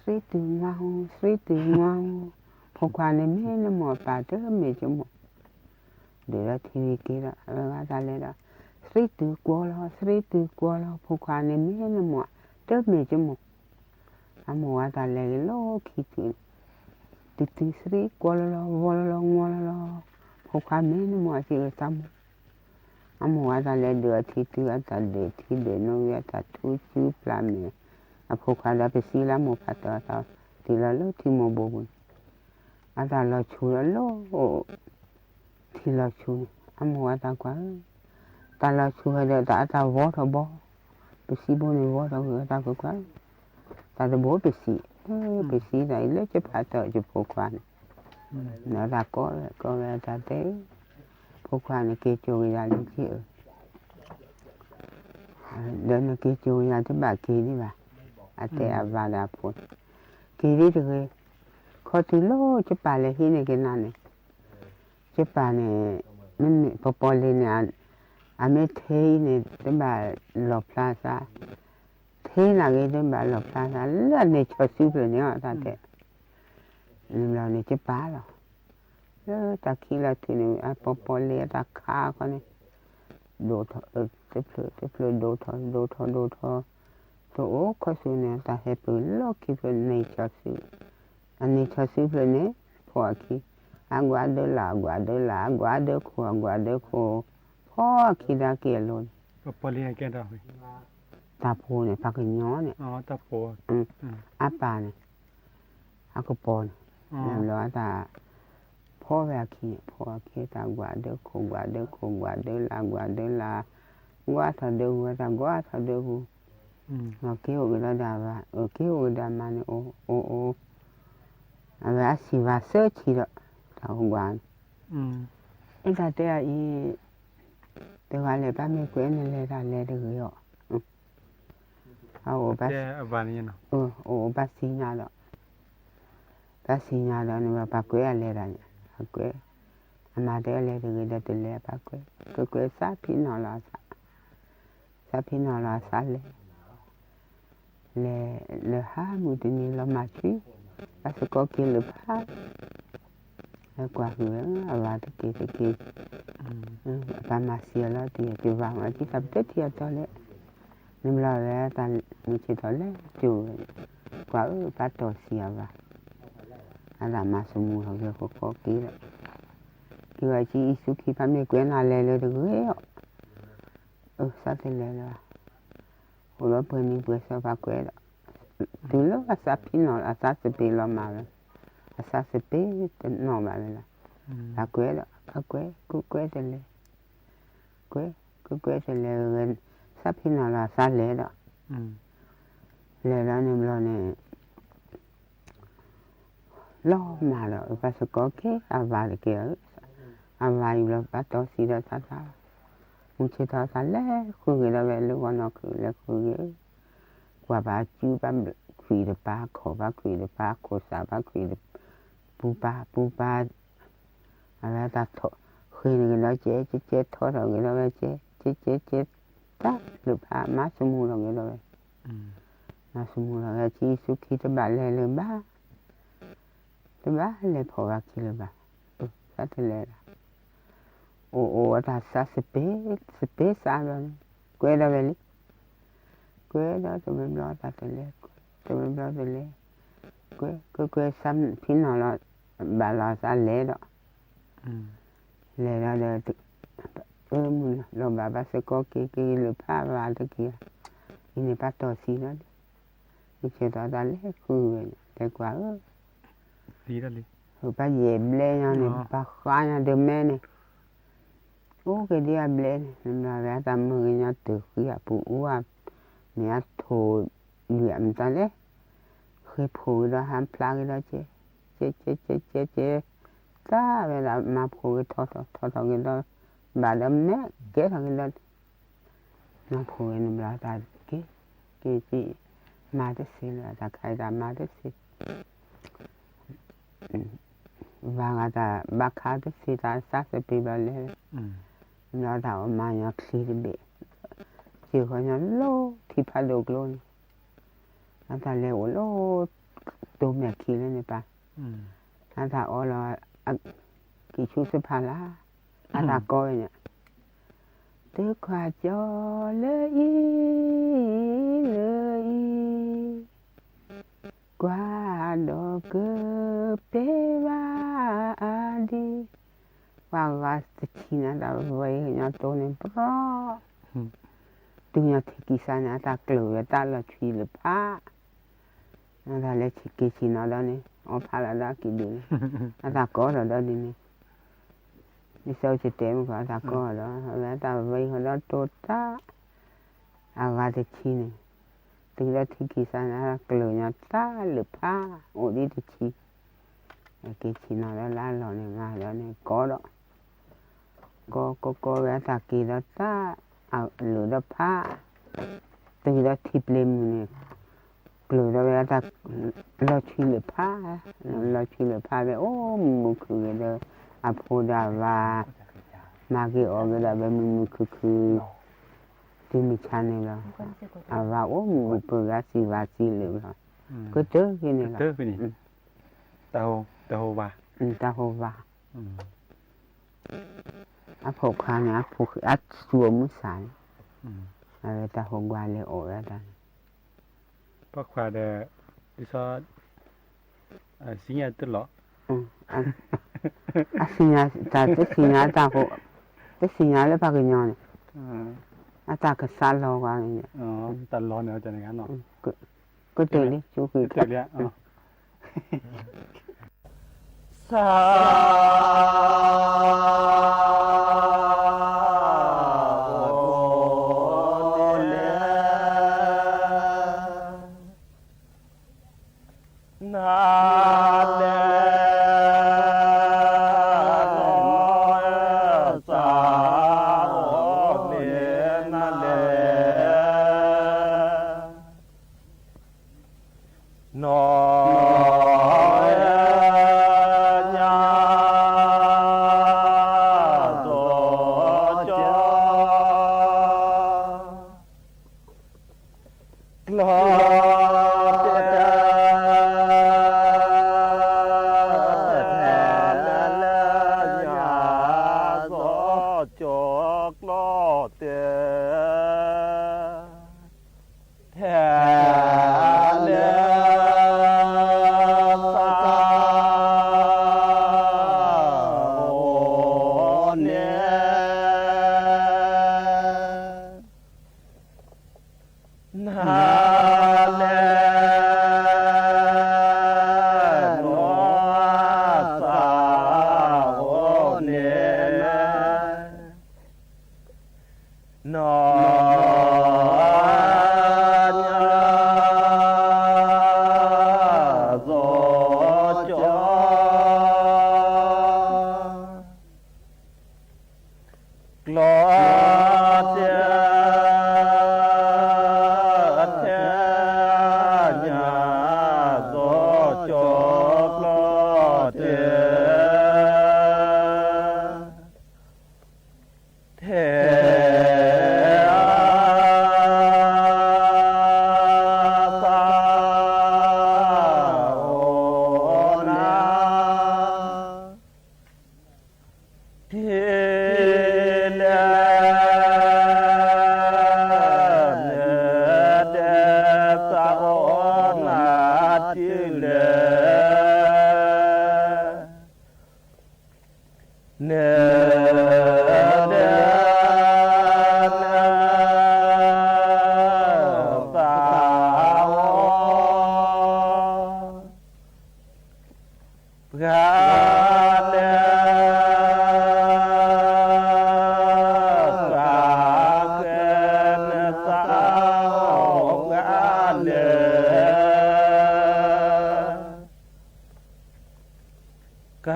သရံတုၤမါဧိၤ သရံတုၤမါဧိၤ, ဖိခွါန့ၣ်မ့ၢ်နမိၢ်အပၢ်တမ့ၢ်ကမိၢ် ဒုးဒီးထံဝံၤက့ၤဒီး အဝဲဂၤတၢ်လဲၤဒီး, သရံတုၤကွီလီၤ သရံတုၤကွီလီၤ ဖိခွါန့ၣ်မ့ၢ်နမိၢ် တမ့ၢ်ကမိၢ်, အမိၢ်ဝဲတၢ်လဲၤက့ၤလီၤခံထံၣ်, တုၤတုၤသရံကွီလီၤလီၤ ဝီလီၤလီၤ ငီလီၤလီၤ, ဖိခွါမ့ၢ်နမိၢ်အစံးအသးမိၢ်, အမိၢ်ဝဲတၢ်လဲၤဒုးအထံတုၤအတၢ်ဒုးထံဒုးနိဝံၤအတၢ်ထူစုပျၢ်မဲာ်, အဖိခွါဒီးပစံးလၢအမိၢ်ဖးတၢ်သး, တုၤလီၤလၢထံမိၢ်ဘိပူၤန့ၣ်, အတၢ်လီၤဆူလီၤလၢ ထံလီၤဆူန့ၣ် အမိၢ်ဝဲတၢ်ကွၢ်ဧၢ, တၢ်လီၤဆူဝဲဒီးတၢ်အတၢ်ဝီထီၣ်ဘီ, ပစံးဘိန့ၣ်ဝီထီၣ်ဝဲတၢ်ကွၢ်ကွၢ်, တၢ်တဘိပစံး, ပစံးတၢ်အံၤလၢကဖးတၢ်ယဖိခွါန့ၣ်, ဒီးတၢ်ကိးဝဲကိးဝဲတၢ်တဲ, ဖိခွါန့ၣ် က့ၤကၠိက့ၤယၤလၢက့ၤဧၢ ဒီးနက့ၤကၠိယၤတဘၣ်က့ၤဒံးဘၣ်, အတဲအဝၤဒီးအဖိန့ၣ်, က့ၤဒံးတဂ့ၤ, ခီတုၤလၢကပာ်လဲၤဟံးန့ၢ်က့ၤနၤန့ၣ်, ကပာ်န့ၣ်, မ့မ့ၢ်ပပီၣ်လ့ၤန့ၣ်, အမ့ၢ်ထဲအံၤန့ၣ် တဘၣ်လီၣ်ဖျါသး, ထဲနာ်က့ၤတဘၣ်လီၣ်ဖျါသး လၢအန့ၢ်ဆီၣ်စုဖျၢၣ်န့ၣ်အီၤတၢ်တဲ, န့ၣ်ဘျီန့ၣ်ကပာ်လီၤ လၢတၢ်ခံးလီၤထူၣ်န့ၣ် အပီၣ်ပီၣ်လ့ၤအတၢ်ခးခီန့ၣ်, ဒိၣ်ထီၣ်, တဖျၢၣ်တဖျၢၣ်ဒိၣ်ထီၣ် ဒိၣ်ထီၣ်ဒိၣ်ထီၣ်, တအိၣ်ခီဆူန့ၣ် တၢ်ဟဲပၢၢ်လီၢ်ခံဖျၢၣ်န့ၢ်ဆီၣ်စု, အန့ၢ်ဆီၣ်စုဖျၢၣ်န့ၣ်, ဖီၣ်အခံ, အကွၢ်ဒၢလၢအကွၢ်ဒၢလၢ အကွၢ်ဒၢခိၣ်အကွၢ်ဒၢခိၣ်, ဖီၣ်အခံဒီးက့ၤအလိၤန့ၣ် တၢ်ဖိန့ၣ် ပှၤကညီန့ၣ်, အပၢ်န့ၣ်, အကပီၤန့ၣ်, ဘျီတၢ်, ဖီၣ်ဝဲအခံန့ၣ် ဖီၣ်အခံတၢ်ကွၢ်ဒၢခိၣ် ကွၢ်ဒၢခိၣ် ကွၢ်ဒၢလၢ ကွၢ်ဒၢလၢ, ကွၢ်ထီၣ်ဒၢပူၤဝဲတၢ်ကွၢ်ထီၣ်ဒၢပူၤ, က့ၤအိၣ်ကဒီးဒီးအဝၤ အက့ၤအိၣ်ကဒီးမါန့ၣ် အိၣ်အိၣ်, အဝဲအစံးဝၤစၢဆံးဒီး, တၢ်အိၣ်ကွၢ်, အတၢ်တဲအအံၤ, တဂၤလဲၣ် ပၢ်မ့ၢ်ကွဲးနလဲၤတၢ်လဲၤတဂ့ၤအီၤ အိၣ်ဘၣ်စံညါဒီး, ဘၣ်စံညါဒီးန့ၣ် ပှၤကွဲးအလဲၤတၢ်န့ၣ် အကွဲး, အမၤတဲအလဲၤတဂ့ၤဒီးတလဲၤ ပှၤကွဲး, ကွဲးကွဲးစးဖံးနီၣ်လီၤအသး, စးဖံးနီၣ်လီၤအသးလဲၤ, လဲၤ, လဲၤဟးမုၢ်တနံၤလီၤမၢ်ဆူ, ဘၣ်စ့ၢ်ကီးက့ၤလၢဖး ဟဲကွၢ်ဟုၣ်ဝဲ အဝၤတက့ၢ်တက့ၢ်, ပၢ်မၤစံးအီၤလီၤတံၢ် က့ၤဝၤမၤကံသးပတထံၣ်အတီလဲၣ်, နဘျီဝဲတၢ်မုၢ်ဆ့ၣ်ထီၣ်လဲၤကၠိဝဲ, ကွၢ်ဧၢ ပၢ်တီၢ်စံးအဝၤ, အသးမၤသမူထီၣ်က့ၤဃီဃီက့ၤဒီး, က့ၤဝဲကံအံၤဆူခံ ပၢ်မ့ၢ်ကွဲးနၤလဲၤလၢတဂ့ၤအီၤ, အၢ စးတလဲၤလၢၤဘၣ်, အိၣ်ဒီးပှဲၤနံၤပှဲၤသီပှၤကွဲးဒီး, တုၤလၢအသးဖံးနီၣ်လီၤ အသးစပ့းလီၤမၢ်ဝဲ, အသးစပ့းတနီၣ်ဘၣ်ဝဲလီၤ, ပှၤကွဲးဒီး ပှၤကွဲး ကွဲးကွဲးတလဲၤ, ကွဲး ကွဲးကွဲးတလဲၤ, စးဖံးနီၣ်လီၤအသးလဲၤဒီး, လဲၤလီၤန့ၣ်ဘျီန့ၣ် လီၤမၢ်ဒီး ဘၣ်စ့ၢ်ကီးက့ၤအဝၤတက့ၢ်, အဝၤအံၤဘျီ ပၢ်တီၢ်စံးဒီးသးသး, မုၢ်ဆ့ၣ်ထီၣ်သးလဲၤဃုဂ့ၤဒီးဝဲလၢဂီၤနီၢ်ခုၣ် လဲၤဃုဂ့ၤ, ကွၢ်ဘၣ်စုဘၣ်ခွံတပၤ ခိၣ်ဘၣ်ခွံတပၤ ခိၣ်သၣ်ဘၣ်ခွံတပၤ, ပူၤပၤ ပူၤပၤ အဝဲတၢ်ထီၣ်, ဃ့န့ၢ်က့ၤဒီးကဲ ကဲ ကဲ ထီထီၣ်က့ၤဒီးဝဲကဲ ကဲ ကဲ ကဲ, တၢ်လၢဖးမၤသမူထီၣ်က့ၤဒီးဝဲ, မၤသမူထီၣ်ဝဲ ဆံဆူခံတဘၣ်လဲၤလၢၤဘၣ်, တဘၣ်လဲၤဖီၣ်ဘၣ်ခံလၢၤဘၣ်, သးတလဲၤလၢၤ, အိၣ်အိၣ်အတၢ်သးစပ့း, စပ့းစးဘျီန့ၣ်, ကွဲဒီးဝဲလံ ကွဲဒီးတဝဲဘျီတၢ်တလဲၤ, တဝဲဘျီတလဲၤ, ကွဲ ကွဲ ကွဲ စးဖံးနီၣ်လီၤ, ဘၣ်လီၤသးလဲၤဒီး, လဲၤဒီးဒီး, အၢမုၢ်လီၤဘၣ်ဘၣ်စ့ၢ်ကီးက့ၤက့ၤလၢဖးဝၤတက့ၢ်, အံၤန့ၣ်ပၢ်တီၢ်စံးလီၤ, မုၢ်ဆ့ၣ်ထီၣ်သးလဲၤဃုဝဲန့ၣ် တဲကွၢ်ဧၢ ပၢ်ယဲၢ်ဘျဲညါန့ၣ် ပၢ်ဃါညါတမဲန့ၣ်, အိၣ်က့ၤဒ်အဘျဲန့ၣ် နဘျီဝဲအတၢ်မုၢ်ဂ့ၤညါတဃံအပူၤအူဧါ, မ့ၢ်အထိၣ်လွံၢ်အမတၤလဲၣ်, ဃ့ဖိၣ်က့ၤဒီးဟးဖျါက့ၤဒီးကဲ, ကဲ ကဲ ကဲ ကဲ ကဲ, တၢ်ဝဲဒၣ်မၤဖိၣ်က့ၤထီထီၣ်ထီထီၣ်က့ၤဒီး, ဘၣ်ဒီးမဲာ်ကဲထီၣ်က့ၤဒီး နီၢ်ဖိဝဲန့ၣ်ဘျီတၢ်က့ၤ, က့ၤက့ၤ, မၤတသ့လၢၤ တၢ်ခါအံၤတၢ်မၤတသ့, ဘၣ်ဂၤတၢ်ဘၣ်ခါတသ့တၢ်သးစပ့းဘၣ်လဲၣ်, ဘျီတၢ်အီၣ်မၤညီချံတဘ့ၣ်, စၢဃီညီလီၤထံဖးဒိၣ်ကျိန့ၣ်, အတၢ်လဲၤအိၣ်လီၤ, တိၤမဲာ်ခံလၢန့ၣ်ပၢ်, အတၢ်အီလီၤ, ကံၢ်ဆူစဖးလၢ်, အတၢ်ကိးဝဲန့ၣ် တခွါကၠီလၢအံၤ, လၢအံၤ, ကွၢ်ဒီးကပ့ၤဘၣ်အါဒံး, ပှၤဂၤတဆံန့ၣ် တၢ်ဝဲညီတိၢ်န့ၣ် ပရီ တုၤညီထံကံၢ်စါန့ၣ် အတၢ်ကျၢၤဝဲတၢ်လီၤဆွံလၢဖး, အတၢ်လဲၤဆံးက့ၤဆံးနီၤဒီးန့ၣ် အီၣ်ဖးလီၤဒီးက့ၤဒုးန့ၣ် အတၢ်ကိးဒီးဒီးဒုးန့ၣ် ဒ်သိးကတဲမ့ၢ်ကီး အတၢ်ကိးဒီး အဝဲတၢ်ဝဲဃီဒီးတိၢ်တၢ် အဂၤတဆံန့ၣ် တုၤဒီးထံကံၢ်စါန့ၣ် ကျၢၤညီတၢ်လၢဖး အိၣ်ဒ်တဆံ က့ၤဆံးနီၤဒီးလၢအလီၢ်န့ၣ် မၤဒီးန့ၣ်ကိးဒီး ကိးကိးကိးဝဲအတၢ်က့ၤဒီးတၢ် အလၢာ်ဒီးဖး တုၤဒီးထံပျ့ၤမုၢ်န့ၣ် ကျၢၤဒီးဝဲတၢ် လီၤဆွံလၢဖး, လီၤဆွံလၢဖးဝဲအိၣ်မုာ်မုာ်ခုၣ်ဂ့ၤဒီး အဖိဒီးအဝၤ မၤဂ့ၤအီၣ်ဂ့ၤဒီးဝဲမုာ်မုာ်ခုၣ်ခုၣ် တုၤမုၢ်ဆါန့ၣ်လီၤ. အဝၤအိၣ်မုာ်မုာ်ပှၤဂၤစံးဝၤစံးလၢာ်လီၤ. ကတၢၢ်ဖဲန့ၣ်လီၤ. တၢ်ဟိဝၤ, အဖိခွါန့ၣ် အဖိအသူအမုၢ်ဆါန့ၣ် အဝဲတၢ်ဟိဝၤလဲၤအိၣ်ဝဲဒၣ်န့ၣ် ပှၤခွါဒီး ဒ်သိး စံၣ်ညီၣ်တလီၤ, အစံၣ်ညီၣ် တၢ်တစံၣ်ညီၣ်တၢ်ဟိ တစံၣ်ညီၣ်လၢပှၤကညီန့ၣ် အတၢ်ကစးလီၤဂၤန့ၣ် တၢ်လီၤန့ၣ် ကတၢၢ်လံ ကတၢၢ်လံ စး နၤလဲၣ် နီၢ်စး အိၣ်န့ၣ်နၤလဲၣ် နီၢ်ညါ စီၤကၠီ ကျီတဲာ် တဲာ်လၢညါ စီၤကၠီ ကျီတဲာ် ထဲလၢသး အိၣ်န့ၣ် နၤလဲၣ် နီၢ်စး အိၣ်န့ၣ် နီၢ် စီၤကၠီ ကျီတဲာ် ထဲညါ စီၤကၠီ ကျီတဲာ် ထဲ သး အိၣ်နၤ ထံလဲၣ် နၤလဲၣ် သး အိၣ်နၤ ထံလဲၣ် နၤလဲၣ် သး အိၣ် ပှၤလဲၣ် သး ဃဲ နၤ သး အိၣ် ပှၤလဲၣ် က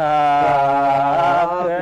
ဃဲ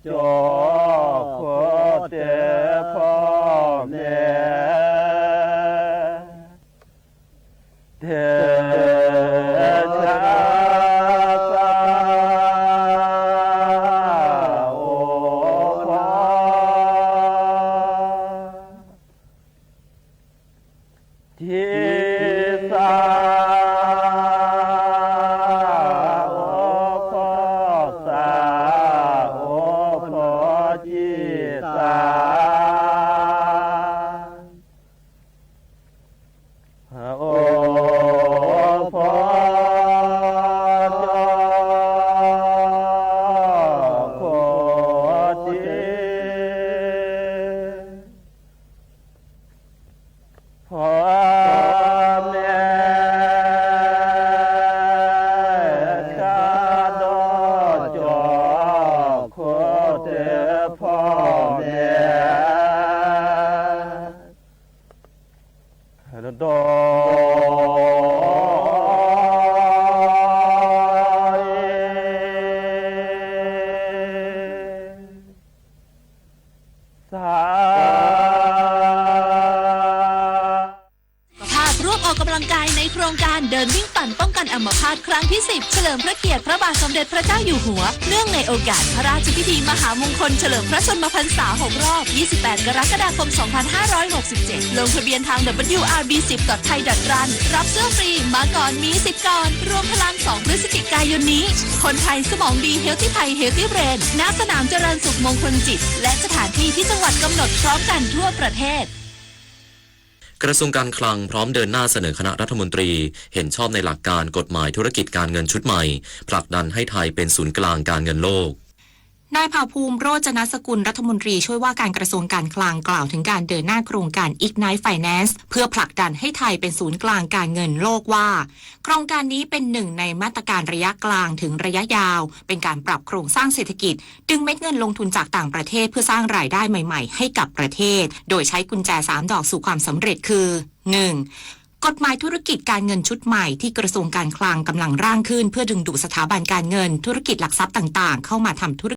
ကၠီၣ်ခိၣ်တဲဖီမဲာ် တဲဆါသးအိၣ်ဖီ ထံသးအိၣ်ဖီ သးအိၣ်ဖီ ထံသး အိၣ်ဖီ ကၠီၣ်ခိၣ်တဲ ဖီမဲာ် ကၠီၣ်ခိၣ်တဲဖီမဲာ် ဒီး သး สุขภาพร่วมออกกำลังกายในโครงการเดินวิ่งปั่นป้องกันอัมพาตครั้งที่ สิบ เฉลิมพระเกียรติพระบาทสมเด็จพระเจ้าอยู่หัว เนื่องในโอกาสพระราชพิธีมหามงคลเฉลิมพระชนมพรรษา หก รอบ ยี่สิบแปด กรกฎาคม สองพันห้าร้อยหกสิบเจ็ด ลงทะเบียนทาง ดับเบิลยูอาร์บี สิบ ดอท ไทย ดอท รัน รับเสื้อฟรี มาก่อนมีสิทธิ์ก่อน รวมพลัง สอง พฤศจิกายนนี้ คนไทยสมองดี Healthy Thai Healthy Brain ณ สนามจรัญสุขมงคลจิต และสถานที่ที่จังหวัดกำหนดพร้อมกันทั่วประเทศ กระทรวงการคลังพร้อมเดินหน้าเสนอคณะรัฐมนตรีเห็นชอบในหลักการกฎหมายธุรกิจการเงินชุดใหม่ ผลักดันให้ไทยเป็นศูนย์กลางการเงินโลก นายเผ่าภูมิ โรจนสกุล รัฐมนตรีช่วยว่าการกระทรวงการคลังกล่าวถึงการเดินหน้าโครงการ Ignite Finance เพื่อผลักดันให้ไทยเป็นศูนย์กลางการเงินโลกว่า โครงการนี้เป็นหนึ่งในมาตรการระยะกลางถึงระยะยาว เป็นการปรับโครงสร้างเศรษฐกิจ ดึงเม็ดเงินลงทุนจากต่างประเทศเพื่อสร้างรายได้ใหม่ๆ ให้กับประเทศ โดยใช้กุญแจสามดอกสู่ความสำเร็จคือ หนึ่ง กฎหมายธุรกิจการเงินชุดใหม่ที่กระทรวงการคลังกำลังร่างขึ้นเพื่อดึงดูดสถาบันการเงิน ธุรกิจหลักทรัพย์ต่างๆ เข้ามาทำธุร